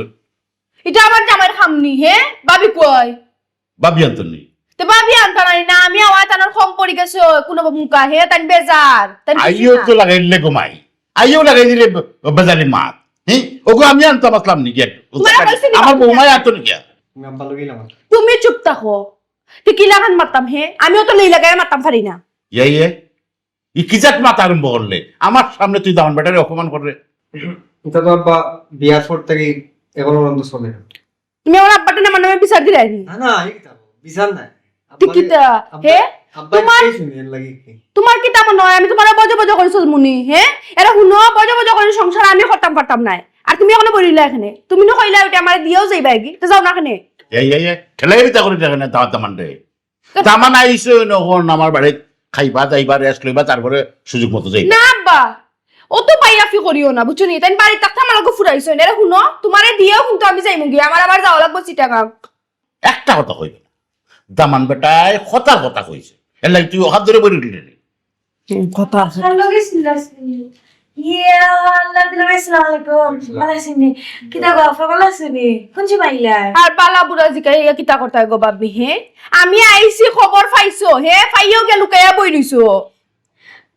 ইটা আমার জামাইর কাম নি, হে? ভাবি কই? ভাবি আনতো নি? তে ভাবি আনতো না নি? না, আমি আওয়ায় তানর কম পড়ি গেছে, কোনো মুখা, হে? তাইন বেজার, তাইন খুশি আইও না। তো লাগাইলে গো মাই। আইও লাগাই দিলে বে-, বেজারি মাত। হে? ওগো আমি আনতাম আসলাম নি গিয়া? তোমার কইছি নি আমার বাবু বৌমায় আনতো নি গিয়া? তুমি আব্বা লগে গেলাম। তুমি চুপ থাকো। তে কি লাগান মারতাম, হে? আমিও তো লই লাগাই মারতাম পারি না। ইয়ে, ইয়ে। ই কি জাত মাত আরম্ভ করলে? আমার সামনে তুই দামান বেটারে অপমান করলে। ইটা তো আব্বা বিয়ার পর থাকি এখন পর্যন্ত চলে। তুমি আমার আব্বাটা আমার নামে বিচার দিলায় নি? না, না, এই কিতা? বিচার নাই। তুই আব্বারে, কিতা? আব্বা, হে? আব্বা তোমার, এটাই শুনি, এর লাগি কি? তোমার কিতা মনে হয় আমি তোমার বজে বজে করি চলমুনি, হে? এরা হুনো, বজে বজে করি সংসার আমি করতাম পারতাম নায়। আর তুমি এখনো বলিলা এখানে। তুমি না কইলা ওটা আমার দিয়েও যাইবা কি? তো যাও না এখানে। এই, এই, এই, ঠেলাই দিতে করি এখানে দাওয়াত দামান রে। দামান আইছে নখন আমার বাড়িত খাইবা, যাইবা, রেস্ট লইবা, তারপরে সুযোগ মতো যাইবা। না আব্বা, অত বাইয়াফি করিও না, বুঝছো নি? তাইন বাড়িত থাকতে আমার লগে ফুরাইছো না। এরে হুনো, তোমারে দিয়েও কিন্তু আমি যাইমু গিয়া, আমার আবার যাওয়া লাগবো চিটাগাং। একটা কথা কইবে না, দামান বেটায় কথার কথা কইছে, এর লাগি তুই অহাত ধরে বই রইলি রে। হুম, কথা আছে। হ্যালো, বিসমিল্লাহ। ইয়া আল্লাহ, দুলাভাই, আসসালামু আলাইকুম। ভালা আছইন নি? কিতা গো, আপা ভালা আছইন নি? কোন সময় আইলা? আর বালা বুরা জিকাইয়া কিতা করতায় গো, ভাবি, হে? আমি আইছি, খবর পাইছো, হে? পাইয়াও গিয়া লুকাইয়া বই রইছো।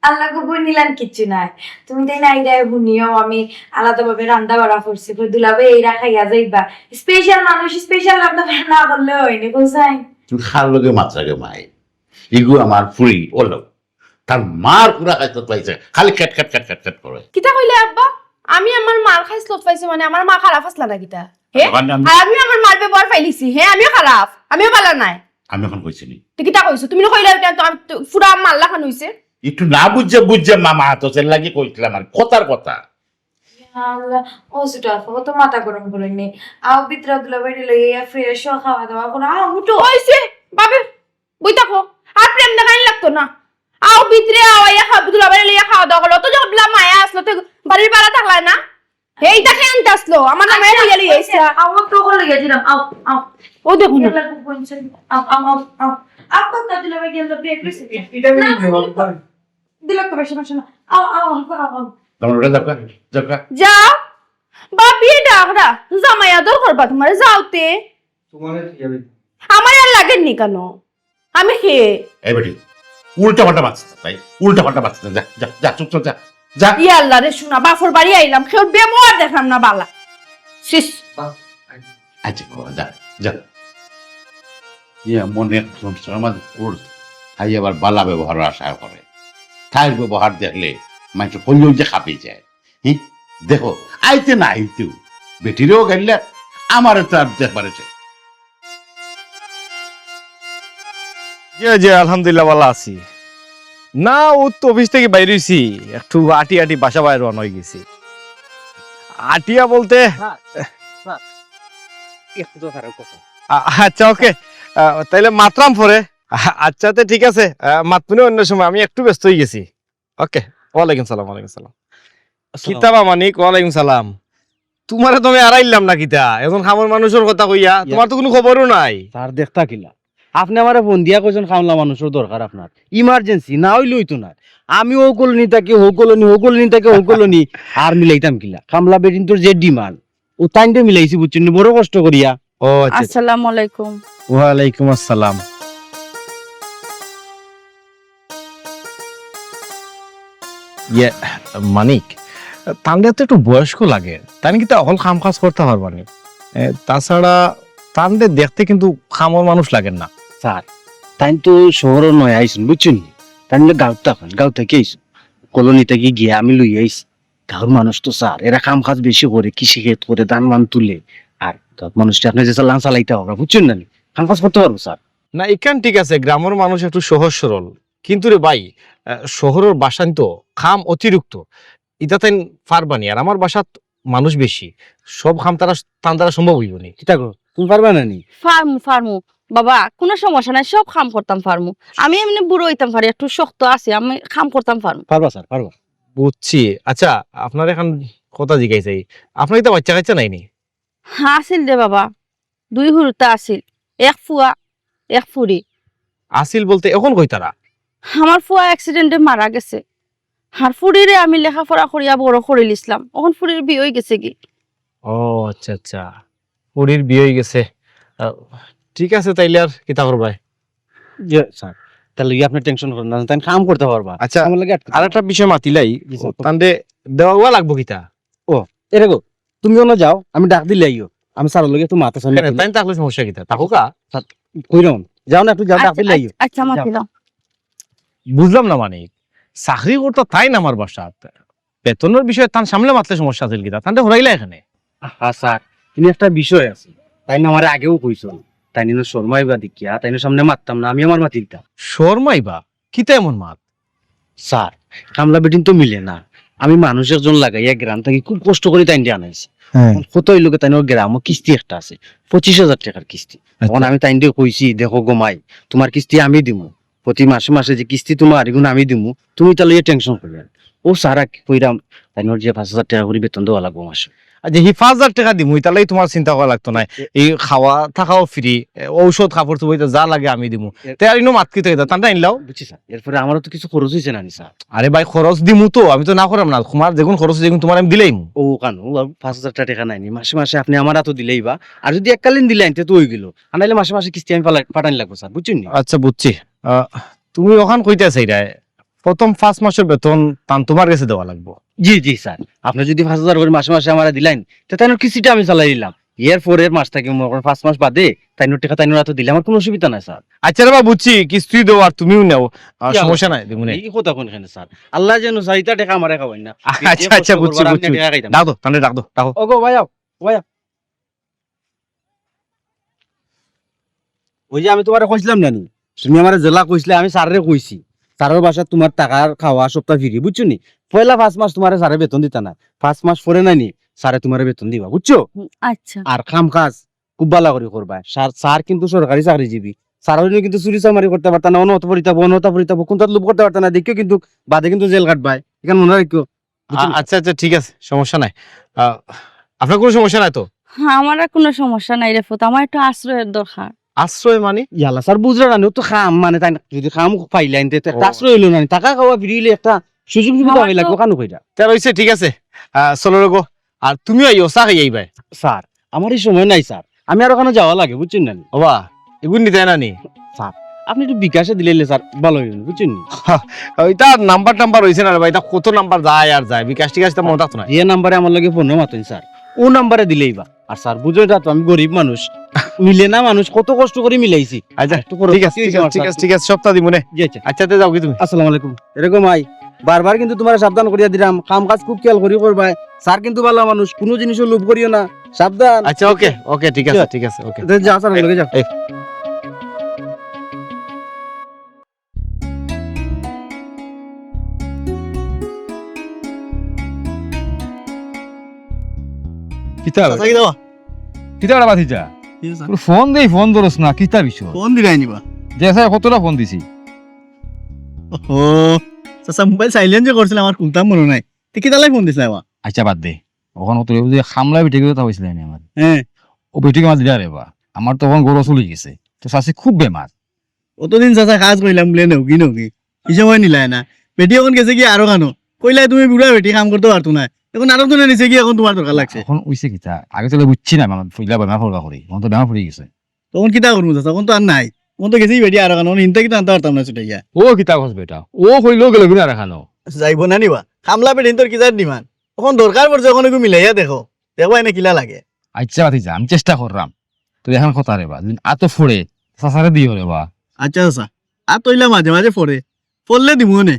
আল্লাহ গো, বই নিলাম কিচ্ছু নাই। তুমি তাই নাই রে, হুনিও, আমি আলাদাভাবে রান্দা বাড়া করছি। কই দুলাভাই এইরা খাইয়া যাইবা। স্পেশাল মানুষ, স্পেশাল রান্দা বাড়া না করলে অয়নি, বুঝাই? তুমি কার লগে মাতরায় গো মাই? ইগু আমার ফুরি, ওলো। তার মার পুরা খাইছত পাইছে, খালি খেট খেট খেট খেট খেট করে। কিতা কইলে আব্বা? আমি আমার মার খাইছত পাইছি মানে আমার মা খারাপ আছলা না কিতা? হে? দোকান আমি আর আমি আমার মার ব্যবহার পাইলিছি, হে? আমিও খারাপ, আমিও ভালা নায়। আমি এখন কইছি নি। তো কিতা কইছো? তুমি না কইলা ওটা তো আমি তো পুরা মার লাখান হইছে। একটু না বুঝে বুঝে মামা তো এর লাগি কইছিলাম আর কথার কথা। ইয়া আল্লাহ, ও ছোট আপা, অত মাথা গরম করইন নি। আও ভিতরে দুলাভাইরে লইয়া ফ্রেশ হও, খাওয়া দাওয়া করো। আও, উঠো। হইছে, ভাবি, বই থাকো। আর প্রেম দেখানি লাগতো না। আও ভিতরে আও, আইয়া খাও, দুলাভাইরে লইয়া খাওয়া দাওয়া করো। অত যে হবলা মায়া আছলো, তো বাড়ির ভাড়া থাকলায় না। এইটা কে আনতে আছলো? আমার নামে আচ্ছা, লইয়া লইয়া আইছা। আও, তো করে লইয়া দিলাম। আও, আও। ও দেখো না। ইয়াল্লা, খুব বলছেন। আও, আও, আও, আও। আও, তো দুলাভাই গেল, বিয়ে করেছে। এটা আমি না, নিয়ে যাবো, না। দিলে তো বেশি মাসে না। আও, আও, আও, আও, আও। তোমার ওটা যাও, যাও। যাও। বাপ বিয়ে ডাকরা, জামাই আদর করবা তোমারে, যাওতে। তোমারে কি যাবে? আমার আর লাগেন নি কেন? আমি খে। এই বেটি, উল্টা পাল্টা মাতিস না, তাই? উল্টা পাল্টা মাতিস না, যা, যা, যা, চুপ, চুপ, যা, যা। ইয়া আল্লাহ রে, শোনা, বাপর বাড়ি আইলাম, কেউ ব্যবহার দেখলাম না বালা। শিস। আচ্ছা, বাবা, যা, যা। ইয়া মনে একজন সমাজ করছে, তাই আবার বালা ব্যবহার আশা করে। তাই ব্যবহার দেখলে মানুষ কইলেও যে খাপে যায়। হি? দেখো, আইতে না আইতেও বেটিরেও গাইল্লা, আমারে তো আর দেখবারে চাই। জি, জি, আলহামদুলিল্লাহ, ভালা আছি। না, ও তো অফিস থাকি বাইর হইছি, একটু আটি আটি বাসা বাইর রওনা হয়ে গেছি। আটিয়া বলতে স্যার, স্যার, একটু তো স্যারের কথা। আ-, আচ্ছা, ওকে। আ, তাইলে মাতরাম পরে। আ-, আচ্ছা, তে ঠিক আছে। আ, মাতমুনে অন্য সময়, আমি একটু ব্যস্ত হয়ে গেছি। ওকে, ওয়ালাইকুম সালাম, ওয়ালাইকুম সালাম। আসসালাম। কিতা বা মানিক, ওয়ালাইকুম সালাম। তোমারে তো আমি আড়াইলাম না কিতা, এখন কামর মানুষর কথা কইয়া, ইয়া। তোমার তো কোনো খবরও নাই। স্যার, দেখতা কিলা? আপনে আমারে ফোন দিয়া কইছেন কামলা মানুষর দরকার আপনার, ইমার্জেন্সি, না হইলে হইতো না। আমি ও কলোনি থাকি, হো কলোনি, হো কলোনি থাকি, হো কলোনি, আর মিলাইতাম কিলা? কামলা বেটিন্তর যে ডিমান্ড, ও তাইনরে মিলাইছি, বুঝছেন নি? বড় কষ্ট করিয়া। ও আচ্ছা, আচ্ছা। আসসালামু আলাইকুম। ওয়ালাইকুম আসসালাম। ইয়ে, মানিক, তানরে তো একটু বয়স্ক লাগে, তাইন কিতা অকল কাম কাজ করতা পারবা নি? এ, তাছাড়া তানরে দেখতে কিন্তু কামর মানুষ লাগের না। স্যার, তাইন তো শহরো নয়া আইছইন, বুঝছইন নি? তাইন গাঁওত থাকইন, গাঁও থাকি আইছইন। কলোনি থাকি গিয়া আমি লই আইছি। গাঁওর মানুষ তো স্যার, এরা কাম কাজ বেশি করে, কৃষি ক্ষেত করে, ধান মান তুলে। আর গাঁওর মানুষ তো আপনে যে চালান চালাইতা পারবা, বুঝছইন না নি? কাম কাজ করতা পারবো স্যার। না, ইখান ঠিক আছে, গ্রামর মানুষ একটু সহজ সরল, কিন্তু রে ভাই, আহ, শহরর বাসাইন তো কাম অতিরিক্ত, ইতা তাইন পারবা নি। আর আমার বাসাত মানুষ বেশি, সব কাম তারা, তান দ্বারা সম্ভব হইব নি। কিতা গো, তুমি পারবা না নি? পারমু, পারমু। বাবা, কোনো সমস্যা নাই, সব কাম করতাম পারমু। আমি এমনে বুড়ো হইতাম পারি, একটু শক্ত আছি, আমি কাম করতাম পারমু। পারবা স্যার, পারবা। বুঝছি। আচ্ছা, আপনারে অখন কথা জিগাই চাই, আপনার ইতা বাচ্চা কাচ্চা নাই নি? আছিল রে বাবা, দুই হুরুতা আছিল, এক ফুয়া, এক ফুরি। আছিল বলতে অখন কই তারা? আমার ফুয়া accident-এ মারা গেছে। আর ফুরিরে আমি লেখাপড়া করিয়া বড় করিলিছলাম, অখন ফুরির বিয়া অইগেছেগি। ও আচ্ছা আচ্ছা, ফুরির বিয়া অইগেছে। আহ, ঠিক আছে, তাইলে আর কিতা করবায়? জি স্যার, তাইলে ইয়ে আপনে tension করইন না, তাইন কাম করতা পারবা। আচ্ছা, আমার লাগি আটকে আর একটা বিষয় মাতিলাই, জি স্যার। তানরে দেওয়া লাগবো কিতা? ও, এরে গো, তুমি অনো যাও, আমি ডাক দিলে আইও। আমি স্যারর লগে একটু মাত আছে, আমি কেনে, মাতিলাই। তাইন থাকলে সমস্যা কিতা? থাকউক্কা। স্যার, কইরাম। যাও না, একটু যাও, ডাক আচ্ছা, দিলে আইও। আচ্ছা, আচ্ছা, যাও। মাতিলাম। বুঝলাম না মানিক, চাকরি করতা তাইন আমার বাসাত, বেতনর বিষয়ে তান সামনে মাতলে সমস্যা আছিল কিতা? তানরে হরাইলা কেনে? আহা স্যার, ইনো একটা বিষয় আছে, তাইন আমারে আগেও কইছইন, তাইন ইনো শরমাইবা দেখিয়া, তাইনর সামনে মাততাম না, আমি আমার মাত দিতাম। শরমাইবা? কিতা এমন মাত? স্যার, কামলা বেটিন তো মিলে না। আমি মানুষ একজন লাগাইয়া গ্রাম থাকি খুব কষ্ট করি তাইনরে আনাইছি। হ্যাঁ। অখন কথা অইলো গি, তাইনর গ্রামো কিস্তি একটা আছে, পঁচিশ হাজার টেকার কিস্তি। আচ্ছা। অখন আমি তাইনরে কইছি, "দেখো গো মাই, তুমার কিস্তি আমি দিমু, প্রতি মাসে মাসে যে কিস্তি তুমার, ইগুন আমি দিমু, তুমি ইতা লইয়া tension করিও না।" ও স্যার, আর কি কইরাম, তাইনর যে পাঁচ হাজার টেকা করি বেতন দেওয়া লাগবো মাসে। আর যে হি পাঁচ হাজার টেকা দিমু, ইতার লাগি তুমার চিন্তা করা লাগতো নায়। এ- এই খাওয়া থাকাও free, এ, ঔষধ, কাপড় চোপড়, ইতা যা লাগে আমি দিমু। এ- তে আর ইনো মাত কিতা কিতা, তানরে আনলাও। বুঝছি স্যার, এরপরে আমারও তো কিছু খরচ অইছে না নি স্যার? আরে ভাই, খরচ দিমু তো, আমি তো না করাম না। তুমার যেগুন খরচ অইছে, ইগুন তুমার আমি দিলাইমু। ও কানো, ও পাঁচ হাজার টেকা নাই নি, মাসে মাসে আপনে আমার আতো দিলাইবা। আর যুদি এককালীন দিলাইন, তে তো অইগেলো। আর নাইলে মাসে মাসে কিস্তি আমি ফালাই-, ফাটানি লাগবো স্যার, বুঝছইন নি? আচ্ছা, বুঝছি। আহ, তুমি অখান কইতায় চাইরায়, প্রথম পাঁচ মাসর বেতন তান তুমার গেছে দেওয়া লাগবো। জি, জি, স্যার। আপনে যুদি পাঁচ হাজার করি মাসে মাসে আমারে দিলাইন, তে তাইনর কিস্তিটা আমি চালাই দিলাম। এর পরের মাস থাকি, মনে করইন, পাঁচ মাস বাদে তাইনর টেকা তাইনর আতো দিলে আমার কুনু অসুবিধা নাই, স্যার। আচ্ছা রে বা, বুঝছি, কিস্তি দেও আর তুমিও নেও, আহ, ইয়া, সমস্যা নাই, দিমুনে। ই কথা কইন কেনে, স্যার? আল্লায় যেন চায়, ইতা টেকা আমারে খাওয়াইন না। আচ্ছা, আচ্ছা, বুঝছি, বুঝছি। টেকা খাইতাম। ডাক দেও, তানরে ডাক দেও, ডাকো। ওগো, ভাই আও, ভাই আও। ওই যে আমি তুমারে কইছলাম না নি, তুমি আমারে যেলা কইছলায়, আমি স্যাররে কইছি, স্যারর বাসাত তুমার থাকা খাওয়া সবটা free, বুঝছো নি? পয়লা পাঁচ মাস তুমারে স্যারে বেতন দিতা নায়, পাঁচ মাস পরে নায় নি স্যারে তুমারে বেতন দিবা, বুঝছো? হুম, আচ্ছা। আর কাম কাজ খুব ভালা করি করবায়। স্যার, স্যার কিন্তু সরকারি চাকরিজীবী, স্যার অইলে কিন্তু চুরি চামারি করতা পারতা না, অনো অত পড়িতা অইবো, অনো অত পড়িতা অইবো, কুনটাত লোভ করতা পারতা না, দেখিও কিন্তু বাদে কিন্তু জেল খাটবায়, ইখান মনো রাখিও। বুঝছো নি? আচ্ছা, আচ্ছা, ঠিক আছে, সমস্যা নাই। আহ, আপনার কুনু সমস্যা নাই তো? হ্যাঁ, আমার আর কুনু সমস্যা নাই রে ফুত, আমার একটু আশ্রয়র দরকার। আশ্রয় মানে? ইয়াল্লা, স্যার, বুঝরা না নি, ও তো কাম, মানে, তাইন যুদি কাম পাইলাইন, তে একটা আশ্রয় অইলো না নি, থাকা খাওয়া free অইলে একটা সুযোগ সুবিধা অইলো, কানো কইরা। তে অইছে, ঠিক আছে। আহ, চলো রে গো, আর তুমিও আইও, চা খাইয়া আইবায়। স্যার, আমার ই সময় নাই, স্যার, আমি আরো কানো যাওয়া লাগে, বুঝছইন না নি? ওবা, ইগুন নিতায় না নি? স্যার, আপনে একটু বিকাশে দিলাইলে, স্যার, ভালা অইবো, বুঝছইন নি? ইতা নাম্বার টাম্বার অইছে না রে ভাই, ইতা কত নাম্বার যায় আর যায়, বিকাশ টিকাশ তো মনো থাকতো না। যে নাম্বারে আমার লগে ফোনো মাতইন, স্যার, ও নাম্বারে দিলাইবা। আর স্যার, বুঝো ইতা তো, আমি গরিব মানুষ, মিলে না মানুষ, কত কষ্ট করি মিলাইছি। আচ্ছা, একটু খরচ ঠিক আছে, বেশি অইছে আমার, ঠিক আছে, স্যার। ঠিক আছে, সবটা দিমুনে। জি, আচ্ছা। আচ্ছা, তে যাও গি তুমি। আসসালামু আলাইকুম। এরে গো মাই, বারবার কিন্তু তুমারে সাবধান করিয়া দিরাম, কাম কাজ খুব খেয়াল করি করবায়। স্যার কিন্তু ভালা মানুষ, কুনু জিনিসো লোভ করিও না, সাবধান। আচ্ছা, ওকে, ওকে, ঠিক আছে, ঠিক আছে, ওকে। তে যাও, স্যার, লগে যাও। এই। কিতা? চাচা, কিতা বা? কিতা বা, ভাতিজা? কিতা, স্যার? তোর ফোন দেই, ফোন ধরস না, কিতা বিষয়? ফোন দিলাই নি বা? যে স্যার, কতটা ফোন দিছি? ও, চাচা, মোবাইল silent যে করছিলাম, আমার কুনতা মনো নাই। তে কিতার লাগি ফোন দিছিলা বা? আচ্ছা, বাদ দে। অখন তো ওই যে কামলা বেটির কথা কইছিলায় নি আমারে। হ্যাঁ। ও বেটিক আমার দিলা রে বা। আমার তো অখন ঘরো চলি গেছে। তো চাচি খুব বেমার। অতদিন চাচা কাজ করিলাম বুলে নেওগি নেওগি। হিসাব অয় নিলায় না। বেটি অখন গেছেগি আরো কানো। কইলায় তুমি বুড়া বেটি কাম করতে পারতো নায়। অখন আরক জনে নিছেগি, অখন তুমার দরকার লাগছে। অখন অইছে কিতা? আগে তো বুঝছি না, মানে, পয়লা বেমার পড়বা করি। অখন তো বেমার পড়ি গেছে। তখন কিতা করমু চাচা? অখন তো আর নাই। অখন তো গেছেগি বেটি আরো কানো। অখন হিনতা কিতা আনতা পারতাম না ছুটাইয়া। ও কিতা কস বেটা? ও কইলো গেলোগি না আরো কানো। যাইবো না নি বা? কামলা বেটিন্তর কিতার demand? অখন দরকার পড়ছে, অখন একটু মিলাইয়া দেখো। দেখবায় না কিলা লাগে। আচ্ছা, ভাতিজা, আমি চেষ্টা কররাম। তো অখন কথা রে বা, যদি আতো পড়ে, চাচারে দিও রে বা। আচ্ছা, চাচা, আতো অইলা মাঝে মাঝে পড়ে, পড়লে দিমু নে।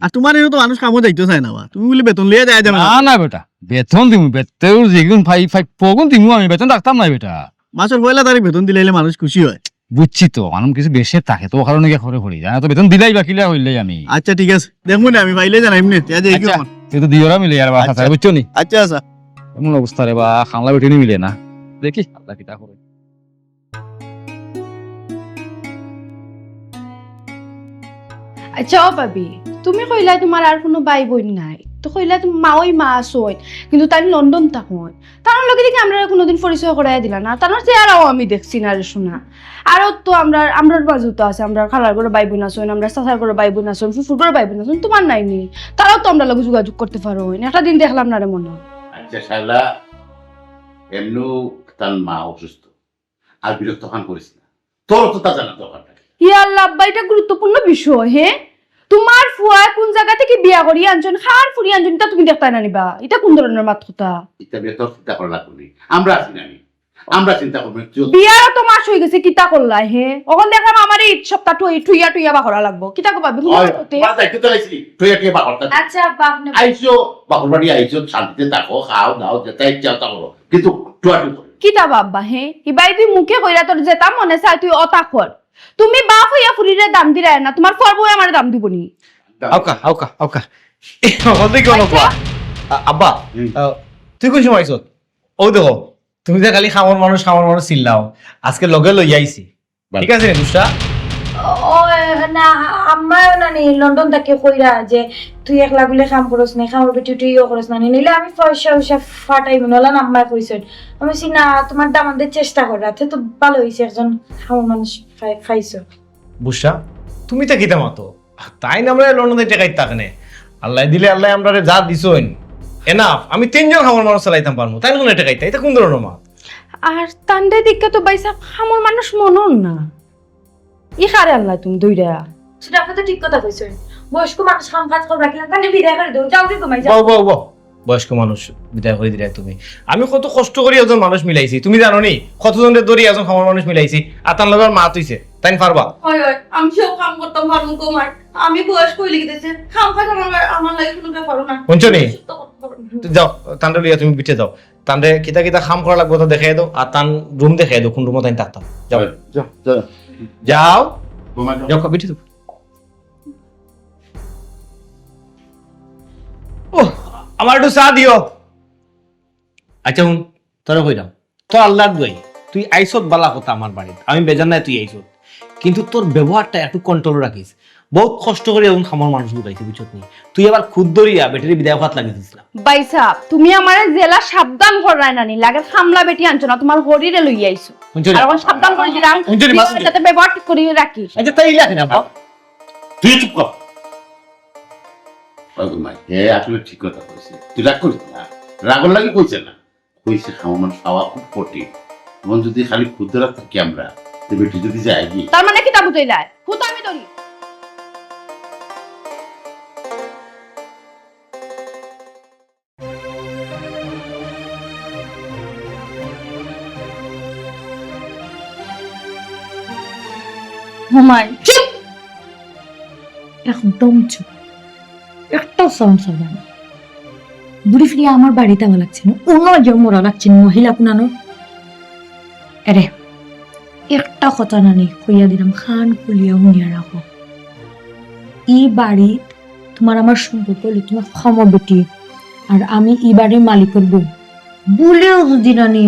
আর তুমার এনে তো মানুষ কামো যাইতো চায় না বা, তুমি বুলে বেতন লইয়া যাইতায় না। না, না বেটা, বেতন দিমু, বেতন যেগুন পাই, পাই, পগুন দিমু আমি, বেতন রাখতাম না বেটা। মাসর পয়লা তারিখ বেতন দিলাইলে মানুষ খুশি অয়। বুঝছি তো, মানুষ কিছু বেশি থাকে তো, ও কারণে গিয়া ঘরে পড়ি যায়। তো বেতন দিলাই বা কিলা অইলে আমি। আচ্ছা, ঠিক আছে, দেখমু নে আমি, পাইলে জানাইমু নে। আচ্ছা, তুই তো দিওরা মিলে আর বা, আচ্ছা। বুঝছো নি? আচ্ছা, আচ্ছা। এমন অবস্থা রে বা, কামলা বেটি নি মিলে না। দেখি, আল্লায় কিতা করে। আচ্ছা, ও ভাবি, তুমি কইলা তুমার আর কুনু ভাই বইন নাই, তো কইলা, "তুমি মা, ওই মা আছইন, কিন্তু তাইন লন্ডন থাকইন।" তানর লগে দেখি আমরারে কুনুদিন পরিচয় করাইয়া দিলা না, তানর চেহারাও আমি দেখছি না রে সোনা। আরো তো আমরার, আমরার মাঝেও তো আছে, আমরার খালার ঘরর ভাই বোন আছইন, আমরার চাচার ঘরর ভাই বোন আছইন, ফুফুর ঘরর ভাই বোন আছইন, তুমার নায়নি? তারাও তো আমরার লগে যোগাযোগ করতে পারইন। একটা দিন দেখলাম না রে মনো। আচ্ছা শালা, এমনেও তার মা অসুস্থ, আর বিরক্ত খান করিস না, তোর তো তা জানা দরকার নাই। ইয়া আল্লাহ আব্বা, ইটা গুরুত্বপূর্ণ বিষয়। হে, তুমার ফুয়ায় কুন জাগা থাকি বিয়া করি আনছইন, কার ফুরি আনছইন, ইটা তুমি দেখতায় না নি বা? ইটা কুন ধরনর মাত কথা? ইটা নিয়া তোর চিন্তা করা লাগবো নি, আমরা আছি না নি? আমরা চিন্তা করবো নি। তুই বিয়ারও তো মাস অইগেছে, কিতা করলায় হে? অখন দেখলাম আমারে ইদ সপ্তাহ ঠুই-, ঠুইয়া ঠুইয়া বাহরা লাগবো। কিতা করবা? বেগুন ওই, করতে? তোমার দায়িত্ব তো আইছি, ঠুইয়া ঠুইয়া বাহরতা। আচ্ছা, আব্বা, আপনি আইছো, বাপর বাড়ি আইছো, শান্তিতে থাকো, খাও দাও, যেটা ইচ্ছা ওটা করো, কিন্তু ঠুয়া ঠুই করো। কিতা বাবা হে? ইবাই তুই মুখে কইরা তোর যেটা মনে চায় তুই অতা কর। তুমি বাপ অইয়া ফুরিরে দাম দিরায় না, তুমার ফুয়ার বউয়ে আমারে দাম দিবো নি? আউক্কা, আউক্কা, আউক্কা। বলতে কি হলো আচ্ছা। আ-, আব্বা, হুম। আ, তুই কোন সময় আইছত? ও দেখো, তুমি যে খালি খামর মানুষ, খামর মানুষ চিল্লাও, আজকে লগে লইয়া আইছি। বাহ। ঠিক আছে রে, বুঝছা? ও, না, আম্মায়ও না নি, লন্ডন থাকি কইরা যে তুই একলা গুলে কাম করস না, কামর বেটি তুই ইয়ে করস না নি, নিলে আমি পয়সা উইসা ফাটাইমু, নলান আম্মায় কইছইন। আমি কইছি, "না, তুমার দামান্দে চেষ্টা কররা, তে তো ভালা অইছে, একজন খামর মানুষ পাই-, পাইছো।" বুঝছা? তুমি তা কিতা মাতো? তাইন আমরারে লন্ডন থাকি ঠেকাইতা কেনে? আল্লায় দিলে আল্লায় আমরারে যা দিছইন, enough। আমি তিনজন খামর মানুষ চালাইতাম পারমু। তাইন কুনে ঠেকাইতা? ইটা কুন ধরনর মাত? আর তানরে দেখিয়া তো ভাইসাব খামর মানুষ মনো অর না। ই কারে আনলায় তুমি ধইরা? সেটা আপনি তো ঠিক কথা কইছইন। বয়স্ক মানুষ কাম কাজ করবা কিলা, তাইলে বিদায় করি দেও। যাও রে ঘুমাই যাও। বও, বও, বও। বয়স্ক মানুষ বিদায় করি দিরায় তুমি। আমি কত কষ্ট করি একজন মানুষ মিলাইছি, তুমি জানো নি? কতজনরে ধরি একজন খামর মানুষ মিলাইছি, আর তান লগে আমার মাত অইছে, তাইন পারবা? হয়, হয়, আমি সব কাম করতাম পারমু গো মাই। আমি বয়স্ক অইলে কি দিছে? কাম কাজ আমার, আমার লাগি কুনু ব্যাপারও না। হুনছো নি? সব তো করতে পারমু। তো যাও, তানরে লইয়া তুমি ভিতরে যাও। তানরে কিতা কিতা কাম করা লাগবো তা দেখাই দেও, আর তান রুম দেখাই দেও, কুন রুমো তাইন থাকতা। যাও। যাও, যাও। যাও। ঘুমা যাও। যাও, ভিতরে যাও। ওহ, আমার একটু চা দিও। আচ্ছা, হুন, তোরে কইরাম, তোর আল্লার দোয়াই, তুই আইছত বালা কথা আমার বাড়িত, আমি বেজার নায় তুই আইছত, কিন্তু তোর ব্যবহারটা একটু control রাখিস। বউত কষ্ট করি অখন খামর মানুষ বুঝাইছি, বুঝছত নি? তুই আবার খুদ ধরিয়া বেটিরে বিদায় করাত লাগি দিস না। ভাইসাব, তুমি আমারে যেলা সাবধান কররায় না নি, লাগে খামলা বেটি আনছো না, তুমার হরিরে লইয়া আইছো। হুনছো নি? আর অখন সাবধান করি দিরাম, হুনছো নি, তুই মাসুদ? যাতে ব্যবহার ঠিক করি রাখিস। আচ্ছা, তাই ইলা কেনে আব্বা? তুই চুপ কর। ওই গো মাই, হে আসলে ঠিক কথা কইছে। তুই রাগ করিস না। রাগর লাগি কইছে না। কইছে খাওয়া মানুষ খাওয়া খুব কঠিন। অখন যদি খালি খুদ ধরাত থাকি আমরা, তে বেটি যদি যায়গি। তার মানে কিতা বুঝাইলায়? খুদ আমি ধরি। হুমাই। চুপ! একদম চুপ। একটা sound করবা না। ঘুরি ফিরি আমার বাড়িত আওয়া লাগছে না। অন্য যে মরা লাগছে না, মহিলা কুনানো। এরে, একটা কথা নানি, কইয়া দিরাম, কান খুলিয়া হুনিয়া রাখো। ই বাড়িত তুমার আমার সম্পর্ক অইলে তুমি খামর বেটি, আর আমি ই বাড়ির মালিকর বউ। ভুলেও যদি নানি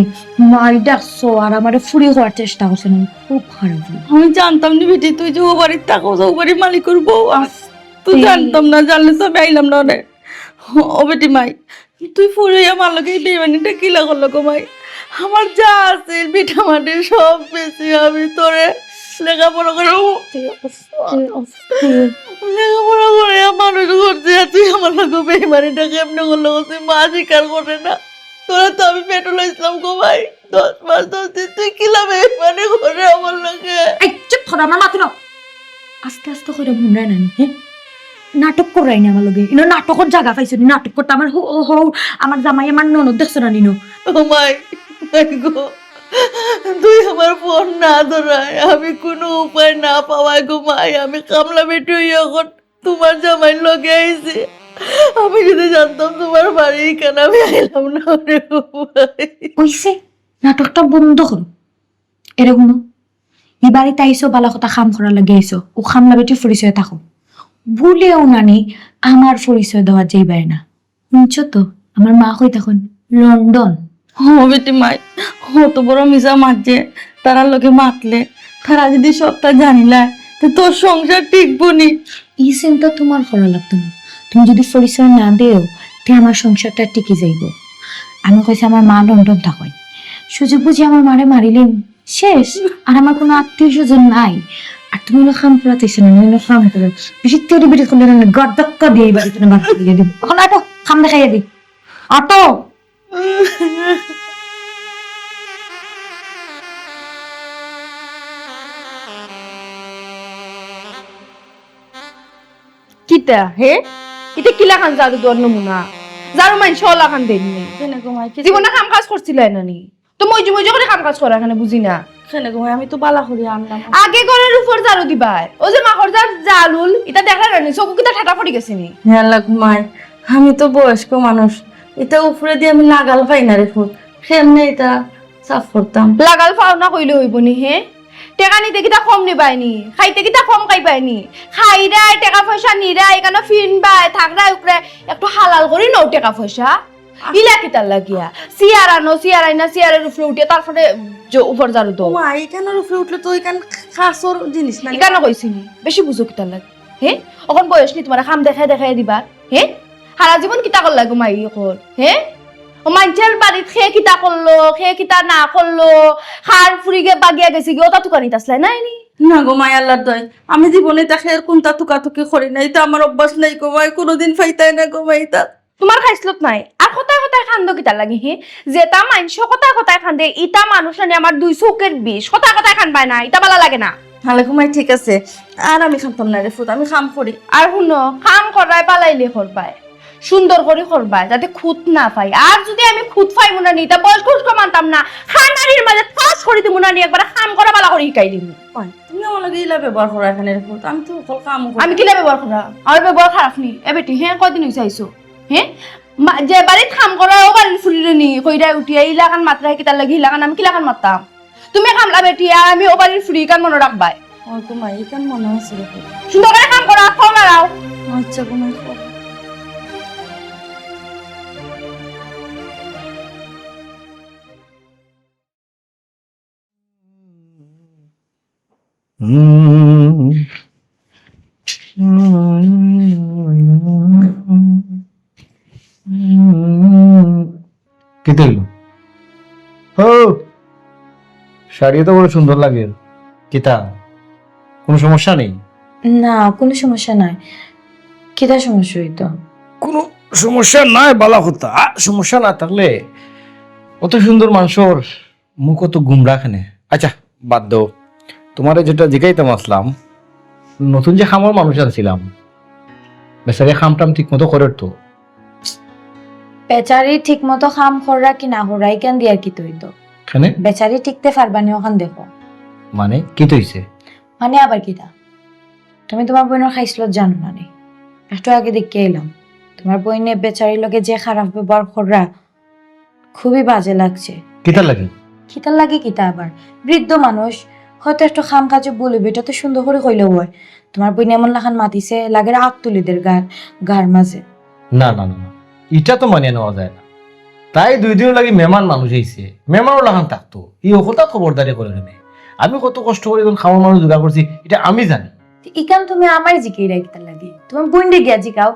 মাই ডাকছো আর আমারে ফুরি কওয়ার চেষ্টা করছো নানি, খুব খারাপ অইবো। আমি জানতাম নি বেটি, তুই যে ও বাড়িত থাকো, ও বাড়ির মালিকর বউ। আস-, তুই এই জানতাম না, জানলে তো আমি আইলাম না রে। ও বেটি মাই, তুই ফুরি আমার লগে এই বেইমানিটা কিলা করলো গো মাই? আমার যা আছিল ভিটা মাটি সব বেচি আমি তোরে লেখাপড়া করে, লেখাপড়া করে মানুষ করছি, আর তুই আমার লগে বেইমানিটা কেমনে করলো? তুই মা স্বীকার করে না, তোরা তো আমি পেটে লইছিলাম গো মাই, দশ মাস দশ দিন, তুই কিলা বেইমানি করে আমার লগে? এই চুপ কর, আমার মাত নাও। আস্তে আস্তে করে বুনরায় নানি, হ্যাঁ? নাটক কররায় নি আমার লগে। ইনো নাটকর জাগা পাইছো নি, নাটক করতে আমার হো-, হো-, হো-, আমার জামাই, আমার ননদ দেখছো না নিনো? ও মাই, মাই গো, তুই আমার ফোন না ধরায়, আমি কুনু উপায় না পাওয়ায় গো মাই, আমি কামলা বেটি অইয়া অখন তুমার জামাইর লগে আইছি। আমি যদি জানতাম তুমার বাড়ি ইখান, আমি আইলাম না রে গো মাই। কইছে, নাটকটা বন্ধ করো। এরে হুনো, ই বাড়িত আইছো, বালা কথা কাম করার লাগি আইছো, ও কামলা বেটির পরিচয়ে থাকো। ভুলেও নানি আমার পরিচয় দেওয়া যাইবায় না। হুনছো তো, আমার মা কই থাকইন? লন্ডন। ও বেটি মাই, অত বড় মিছা মাত যে, তারার লগে মাতলে, তারা যদি সবটা জানিলায়, তে তোর সংসার টিকবো নি। ই চিন্তা তুমার করা লাগতো না। তুমি যদি পরিচয় না দেও, তে আমার সংসারটা টিকি যাইব। আমি কইছি আমার মা লন্ডন থাকইন, সুযোগ বুঝি আমার মারে মারিলিমু, শেষ। আর আমার কোনো আত্মীয় স্বজন নাই। আর তুমি অনো কাম করাত আইছো না, অনো কাম করো। বেশি তেড়ি বেড়ি করলে না, গর্দক্কা দিয়া এই বাড়ি থাকি বার করিয়া দিমু। অখন আটো, কাম দেখাইয়া দি। আটো। কিতা হে? ইতা কিলাখান ঝাড়ু দেওয়ার নমুনা? ঝাড়ু মানষে অলাখান দেইন নি। কেনে গো মাই, কিতা? জীবনে কাম কাজ করছিলায় না নি? তো মইজু মইজু করি কাম কাজ করা কেনে বুঝি না। কেনে গো মাই, আমি তো বালা করি আনলাম। আগে ঘরর উপর ঝাড়ু দিবায়। অউ যে মাকড় যার জালুল, ইতা দেখরায় না নি, চউখো কিতা ঠাটা পড়ি গেছে নি? হে আল্লাহ গো মাই, আমি তো বয়স্ক মানুষ, ইতা উপরেদি আমি লাগাল পাই না রে ফুত, কেমনে ইতা সাফ করতাম? লাগাল পাও না কইলে অইবো নি হে? টেকা নিতে কিতা কম নিবায় নি? খাইতে কিতা কম খাইবায় নি? খাইরায়, টেকা পয়সা নিরায়, ইখানো ফিনবায়, থাকরায় উপরে, একটু হালাল করি নেও টেকা পয়সা। ইলা কিতার লাগিয়া? চেয়ার আনো, চেয়ার আইনা, চেয়ারর উপরে উঠিয়া, তারপরে যে উপর ঝাড়ু দেও। ওমা, ইখানর উপরে উঠলে তো ইখান কাচর জিনিস না। ইখানো কইছি নি, বেশি বুঝো কিতার লাগি? হে? অখন বয়স নি তুমারে কাম দেখাই দেখাই দিবার? হে? হারা জীবন কিতা করলা গো মাই অকল? হে? ও মানষর বাড়িত কে কিতা করলো, কে কিতা না করলো, কার ফুড়ি গে বাগিয়া গেছে গি, অতা তুকানিত আছলায় নায় নি? না গো মাই, আল্লার দয়, আমি জীবনে ইতা কেউর কুন্তা তুকাতুকি করি না, ইতা আমার অভ্যাস নাই গো মাই, কুনুদিন পাইতায় না গো মাই ইতা। তুমার খাইছলত নাই, আর কথায় কথায় কান্দো কিতার লাগি হে? যেতা মানষে কথায় কথায় কান্দে, ইতা মানুষ নানি আমার দুই চউখর বিষ, কথায় কথায় কানবায় না, ইতা বালা লাগে না। হালে গো মাই, ঠিক আছে, আর আমি কানতাম না রে ফুত, আমি কাম করি। আর হুনো, কাম কররায় বালাইলে করবায়, সুন্দর করি করবায়, যাতে খুত না পাই। আর যুদি আমি খুত পাইমু না নি, ইতা বয়স্ক উস্ক মানতাম না, কান্দারির মাঝে ঠাস করি দিমু না নি, একবারে কাম করা বালা করি হিকাই দিমু। ওই, তুমি আমার লগে ইলা ব্যবহার কররায় কেনে রে ফুত, আমি তো হকল কামও করি। আমি কিলা ব্যবহার করা? আমার ব্যবহার খারাপ নি? এ বেটি, হে, কয়দিন অইছে আইছো? হে? মা-, যে বাড়িত কাম কররায়, অউ বাড়ির ফুড়িরে নি, কইরায় উঠিয়া, ইলাখান মাতরায় কিতার লাগি, ইলাখান আমি কিলাখান মাততাম? তুমি কামলা বেটি, আর আমি অউ বাড়ির ফুড়ি, ইখান মনো রাখবায়। ওই গো মাই, ইখান মনো আছে রে। সুন্দর করি কাম করো, আর ফোন লড়াও। আচ্ছা গো মাই, কও। কিতা অইলো? ও, শাড়ি তো বড় সুন্দর লাগে। কিতা, কুনু সমস্যা নি? না, কুনু সমস্যা নাই। কিতা সমস্যা অইতো? কুনু সমস্যা নাই, বালা কথা। আ, সমস্যা না থাকলে অত সুন্দর মানষর মুখ অত গুমরা কেনে? আচ্ছা, বাদ দেও। তুমারে যেটা জিকাইতাম আছলাম, নতুন যে কামর মানুষ আনছিলাম, বেচারিয়ে কাম টাম ঠিক মতো করের তো? বেচারি ঠিক মতো কাম কররা কি না কররা, ইখান দি আর কিতা অইতো? কেনে? বেচারি টিকতে পারবা নি, অখান দেখো। মানে, কিতা অইছে? মানে আবার কিতা? তুমি তুমার বইনর খাইছলত জানো না নি? একটু আগে দেখিয়া আইলাম। তুমার বইনে বেচারির লগে যে খারাপ ব্যবহার কররা, খুবই বাজে লাগছে। কিতার লাগি? কিতার লাগি কিতা আবার? বৃদ্ধ মানুষ, হয়তো একটু কাম কাজে ভুল অইবো, ইটা তো সুন্দর করি কইলেউ অয়। তুমার বইনে এমন লাখান মাতিছে, লাগের আগ তুলি দের গার, গার মাঝে। না, না, না, না, ইটা তো মানিয়া নেওয়া যায় না। তাই দুই দিনর লাগি মেহমান মানুষ আইছে, মেহমানর লাখান থাকতো, ই অকলতা খবরদারি করে কেনে? আমি কত কষ্ট করি একজন কামর মানুষ জোগাড় করছি, ইটা আমি জানি। তে ইখান তুমি আমারে জিকাইরায় কিতার লাগি? তুমার বইনরে গিয়া জিকাও।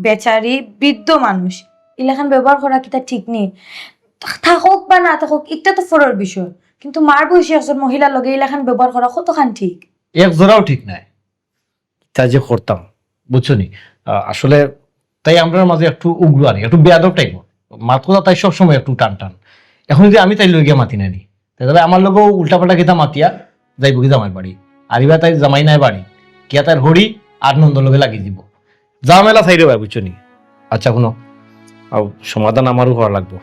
বেচারি বৃদ্ধ মানুষ, ইলাখান ব্যবহার করা কিতা ঠিক নি? থা-, থাকউক বা না থাকউক, ইটা তো পরর বিষয়, কিন্তু মার বয়সী একজন মহিলার লগে ইলাখান ব্যবহার করা কতখান ঠিক? এক জোড়াও ঠিক নায়। তাই যে করতাম, বুঝছো নি? আ-, আসলে তাই আমরার মাঝে একটু উগ্র আর কি, একটু বেয়াদব টাইপর। মাত কথা তাই সবসময় একটু টান টান। এখন যদি আমি তাইর লগে গিয়া মাতি না নি, তাইলে আমার লগেও উল্টাপাল্টা কিতা মাতিয়া যাইবো গি জামাইর বাড়ি। আর ইবার তাইর জামাই নাই বাড়ি, গিয়া তাইর হড়ি আর নন্দর লগে লাগি দিবো। ঝামেলা চাইরোবায়, বুঝছো নি? আচ্ছা, হুনো, আও, সমাধান আমারও করা লাগবো।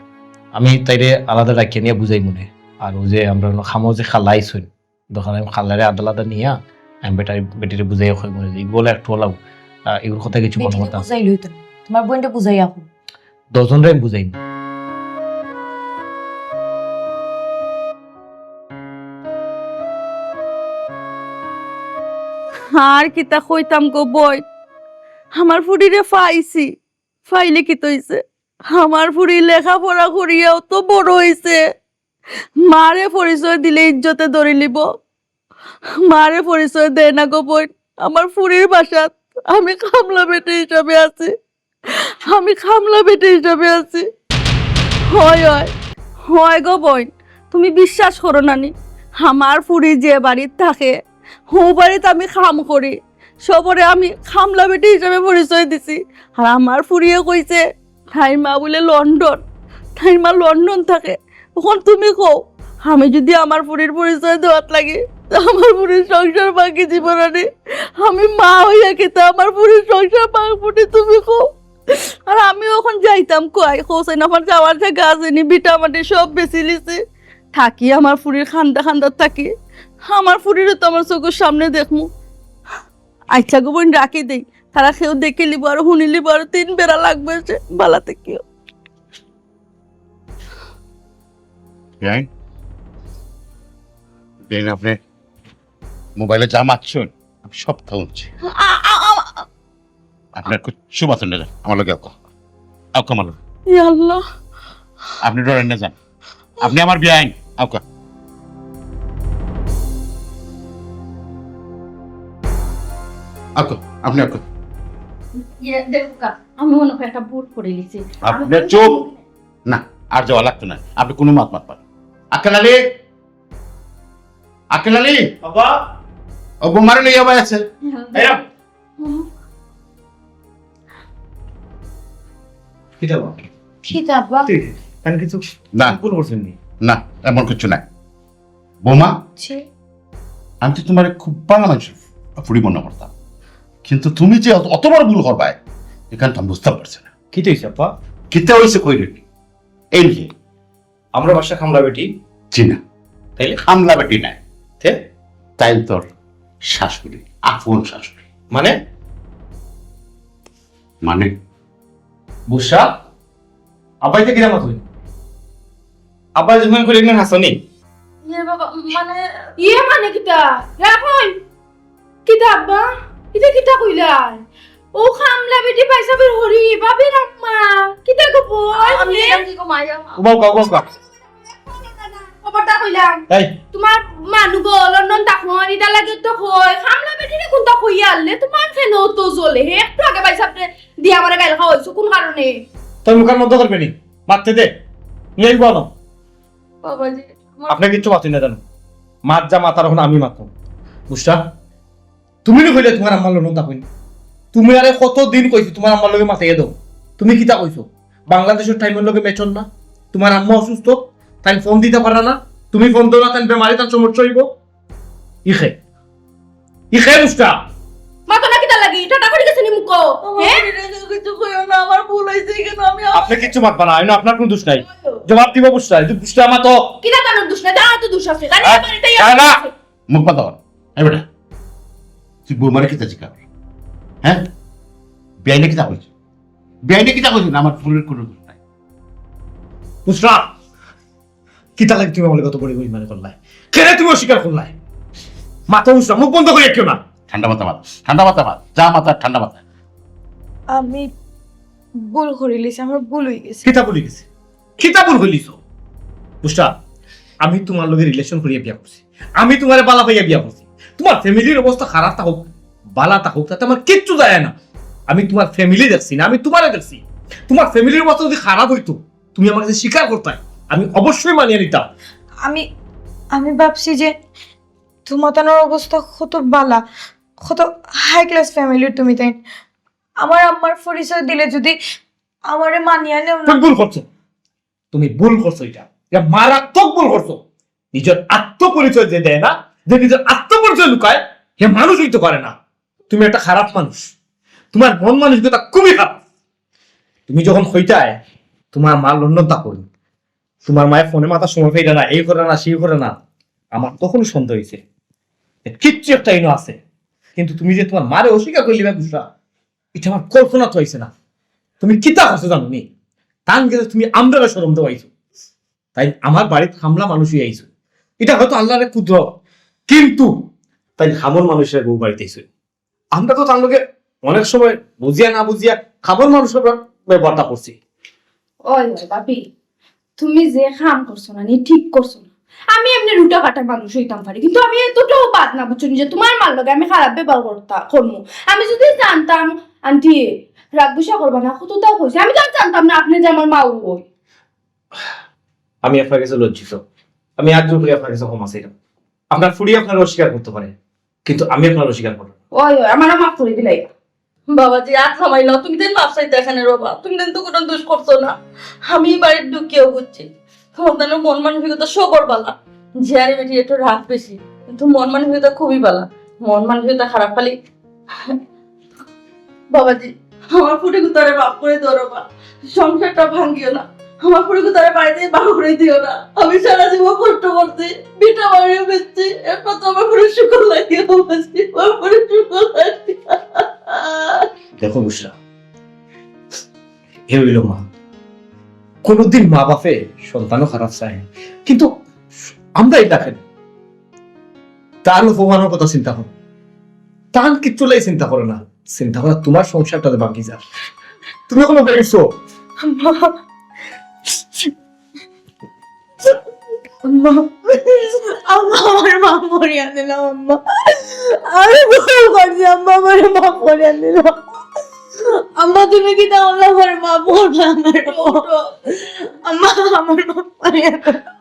আমি তাইরে আলাদা ডাকিয়া নিয়া বুঝাইমুনে। আর অউ যে আমরার অনো কামো যে খালা আইছইন, দরকার আমি খালারে আদা আলাদা নিয়া আমি বেটারি, বেটিরে বুঝাইয়া কইমু যে ইগুলা একটু অলাউ, আহ, ইগুর কথা কিছু মনো করতাম। বুঝাইলে অইতো না। তুমার বইনরে বুঝাইয়া কও। দশজনরে আমি বুঝাইমু। আর কিতা কইতাম গো বইন, আমার ফুড়িরে পাইছি, পাইলে কিতা অইছে? আমার ফুড়ি লেখাপড়া করিয়াও তো বড় অইছে। মারে পরিচয় দিলে ইজ্জতে ধরিলিবো। মারে পরিচয় দেয় না গো বইন। আমার ফুড়ির বাসাত আমি কামলা বেটি হিসাবে আছি। আমি কামলা বেটি হিসাবে আছি। হয়, হয়, হয় গো বইন, তুমি বিশ্বাস করো না নি? আমার ফুরি যে বাড়িত থাকে, হউ বাড়িত আমি কাম করি, সবরে আমি কামলা বেটি হিসাবে পরিচয় দিছি। আর আমার ফুরিয়ে কইছে, তাইর মা বুলে লন্ডন, তাইর মা লন্ডন থাকে। অখন তুমি কও, আমি যুদি আমার ফুরির পরিচয় দেওয়াত লাগি, তে আমার ফুরির সংসার ভাঙ্গি যিবো না নি? আমি মা অইয়া কিতা আমার ফুরির সংসার ভাঙবো নি, তুমি কও? আর আমি অখন যাইতাম কই? কওছাইন আমার যাওয়ার জাগা আছে নি, ভিটা মাটি সব বেচিলিছি। থাকি আমার ফুরির কান্দা কান্দাত থাকি। আমার ফুরিরে তো আমার চকুর সামনে দেখমু। আইচ্ছা গো বইন, রাখি দেই। তারা কেউ দেখিলিবো আর হুনিলিবো আর তিন বেড়া লাগবো এসে। বালা থাকিও। বেআইন, বেআইন, আপনে মোবাইলে যা মাতছইন, আমি সব তা হুনছি। আ-, আ-, আ-, আপনার কিচ্ছু মাতইন না, যান, আমার লগে আউক্কা। আউক্কা আমার লগে। ইয়া আল্লাহ। আপনে ডরাইন না, যান। আপনে আমার বেআইন, আউক্কা। আউক্কা, আপনে আউক্কা। ইয়ে, দেখউক্কা, আমি মনে হয় একটা ভুল করিলিছি। আপনে চুপ। না, আর যাওয়া লাগতো না। আপনে কুনু মাত মাতবা না। আক্কেল আলী, আক্কেল আলী। বাবা। ও বৌমারে লইয়া ভাই আছে। এরা। কিতা বাবা? কিতা আব্বা? ঠিক, আমি কিছু না। ভুল করছেন নি? না, এমন কিছু নাই। বৌমা, জি। আমি তো তুমারে খুব ভালা মানুষ, ফুরি মনে করতাম, কিন্তু তুমি যে অত, অত বড় ভুল করবায়, ইখান তো আমি বুঝতাম পারছি না। কিতা অইছে আব্বা? কিতা অইছে কইরে? এই যে আমরার বাসার কামলা বেটি? জি না। তাইলে? কামলা বেটি নায়। তে? তাইন তোর শাশুড়ি, আপন শাশুড়ি। মানে? মানে? বুঝছা? আব্বায় তো কিতা মাতইন? আব্বায় যখন করি একদিন হাসনি। ইয়ে বাবা, মানে? ইয়ে মানে কিতা? রাখইন। কিতা আব্বা? ইতা কিতা কইলায়? ও কামলা বেটি ভাইসাবর হরি, ভাবির আম্মা। কিতা গো বইন? আমি হে? জানি গো মায়া। উবাও, উবাও, উবাও। খবরদার কইলাম। এই। তুমার মানু গো, লন্ডন থাকইন, ইতার লাগি তো কই। কামলা বেটিরে কুনতা কইয়া আনলে, তুমার কেনে অত জ্বলে, হে? একটু আগে ভাইসাবরে দিয়া আমারে গাইল খাওয়াইছো, কুন কারণে? তোর মুখর মধ্যে করবে নি? মাততে দে। নিয়ে আইবো না। বাবাজি, আমার আপনে কিচ্ছু মাতইন না জানো। মাত যা মাতার অখন আমি মাতমু। বুঝতা? তুমি নি কইলে তুমার আম্মা লন্ডন থাকইন। তুমি আরে কত দিন কইছি তুমার আম্মার লগে মাতাইয়া দেও। তুমি কিতা কইছো? বাংলাদেশর টাইমর লগে ম্যাচ অর না? তুমার আম্মা অসুস্থ, তাইন ফোন দিতা পাররা না। তুমি ফোন দেও না, তাইন বেমারি, তান সমস্যা অইবো। ইখে। ইখে বুঝতা? মাতো না কিতা লাগি? ঠান্ডা করি গেছে নি মুখ? আমার হে? শরীরে কেউ কিছু কইও না, আমার ভুল অইছে কেন? আমি আপনে কিচ্ছু মাতবা না, আইনো আপনার কুনু দোষ নাই। জবাব দিবো বুঝতা, এই যে বুঝতা মাতো। কিতা তার দোষ নাই? তার তো দোষ আছে। তার হ্যাঁ? বাড়িতে তার না। মুখ বন্ধ কর। এই বেটা, তুই বৌমারে কিতা জিকার? হ্যাঁ? বেআইনে কিতা কইছে? বেআইনে কিতা কইছে? না, আমার ফুরির কুনু দোষ নাই। বুঝতা? কিতা লাগি তুমি আমার লগে অত বড় বেইমানি করলায়? কেনে তুমি অস্বীকার করলায়? মাতো বুঝতা, মুখ বন্ধ করি রাখিও না। ঠান্ডা মাথা মাত, ঠান্ডা মাথা মাত, যা মাতার ঠান্ডা মাথা। আমি ভুল করিলিছি, আমার ভুল অইগেছে। কিতা ভুল অইগেছে? কিতা ভুল করিলিছো? বুঝতা, আমি তুমার লগে relation করিয়া বিয়া করছি, আমি তুমারে বালা পাইয়া বিয়া করছি। তুমার family-র অবস্থা খারাপ থাকউক, বালা থাকউক, তাতে আমার কিচ্ছু যায় না। আমি তুমার family দেখছি না, আমি তুমারে দেখছি। তুমার family-র অবস্থা যুদি খারাপ অইতো, তুমি আমার কাছে স্বীকার করতায়, আমি অবশ্যই মানিয়া নিতাম। আমি, আমি ভাবছি যে তুমাতানর অবস্থা কত বালা, কত high class family-র তুমি তাইন। আমার আম্মার পরিচয় দিলে যুদি আমারে মানিয়া নেও না। তুমি ভুল করছো, তুমি ভুল করছো, ইটা, ইটা মারাত্মক ভুল করছো। নিজর আত্মপরিচয় যে দেয় না, যে নিজর আত্মপরিচয় লুকায়, হে মানুষ অইতো পারে না। তুমি একটা খারাপ মানুষ, তুমার মন মানসিকতা খুবই খারাপ। তুমি যখন কইতায় তুমার মা লন্ডন থাকইন, তুমার মায়ে ফোনে মাতার সময় পাইরা না, এই করে না, সেই করে না, আমার তখনই সন্দেহ অইছে যে কিচ্ছু একটা ইনো আছে। কিন্তু তুমি যে তুমার মারে অস্বীকার করিলিবায় বুঝতা, ইটা আমার কল্পনাত অইছে না। তুমি কিতা করছো জানো নি? তান গেছে তুমি আমরারে শরম দেওয়াইছো। তাইন আমার বাড়িত কামলা মানুষ অইয়া আইছো। ইটা হয়তো আল্লাহর এক কুদরত। কিন্তু তাইন কামর মানুষর বউ বাড়িত আইছো। আমরা তো তান লগে অনেক সময় বুঝিয়া না বুঝিয়া কামর মানুষর ব্যবহারটা করছি। ওই, ওই, ভাবি, তুমি যে কাম করছো না, নি ঠিক করছো না। আমি এমনে রুটা কাটা মানুষ অইতাম পারি, কিন্তু আমি এতটাও বাদ না, বুঝছো নি, যে তুমার মার লগে আমি খারাপ ব্যবহার করতা-, করমু। আমি যুদি জানতাম, আন্টি, রাগ গুসা করবা না, কততাও কইছি, আমি তো আর জানতাম না আপনে যে আমার মা অইন। আমি আপনার কাছে লজ্জিত। আমি আজ জোর করে আপনার কাছে ক্ষমা চাইলাম। আপনার ফুড়ি আপনার অস্বীকার করতে পারে, কিন্তু আমি আপনার অস্বীকার করব না। ওই, ওই, আমারে মাফ করি দিলাই। বাবাজি, আর থামাইলাও, তুমি দেন মাফ চাইতে এখানে রবা, তুমি দেন তো কোনো দোষ করছো না। আমি এই বাড়ির ঢুকিয়াও বুঝছি, তোমার দেন মন মানসিকতা সবর বালা। যে আরে বেটি একটু রাগ বেশি, কিন্তু মন মানসিকতা খুবই বালা। মন মানসিকতা খারাপ খালি। বাবাজি, আমার ফুড়ি গুতারে মাফ করে দিও রবা, সংসারটা ভাঙিও না। আমার ফুড়ি গুতারে বাড়িতে বার করে দিও না। আমি সারা জীবন কষ্ট করছি, ভিটা বাড়িও বেচছি, একমাত্র আমার ফুড়ির সুখ লাগে বাবাজি, আমার ফুড়ির সুখ লাগে। দেখো বুসরা, এ অইল মা। কোনোদিন মা বাপে সন্তানও খারাপ চায় না, কিন্তু আমরা এটা কেন? তার অপমানের কথা চিন্তা করো, তার কিচ্ছু লাই চিন্তা করো না, চিন্তা করো তোমার সংসারটা যে ভাঙি যার। তুমি এখনো বেরোছো? আম্মা, আম্মা, আম্মা, আমার মাফ করিয়া দিলাম আম্মা। আমি ভুল করছি আম্মা, আমার মাফ করিয়া দিলাম। আম্মা, তুমি কিতা আল্লাহ করে মাফ করবে আমার? আম্মা, আমার মাফ করিয়া দিলাম।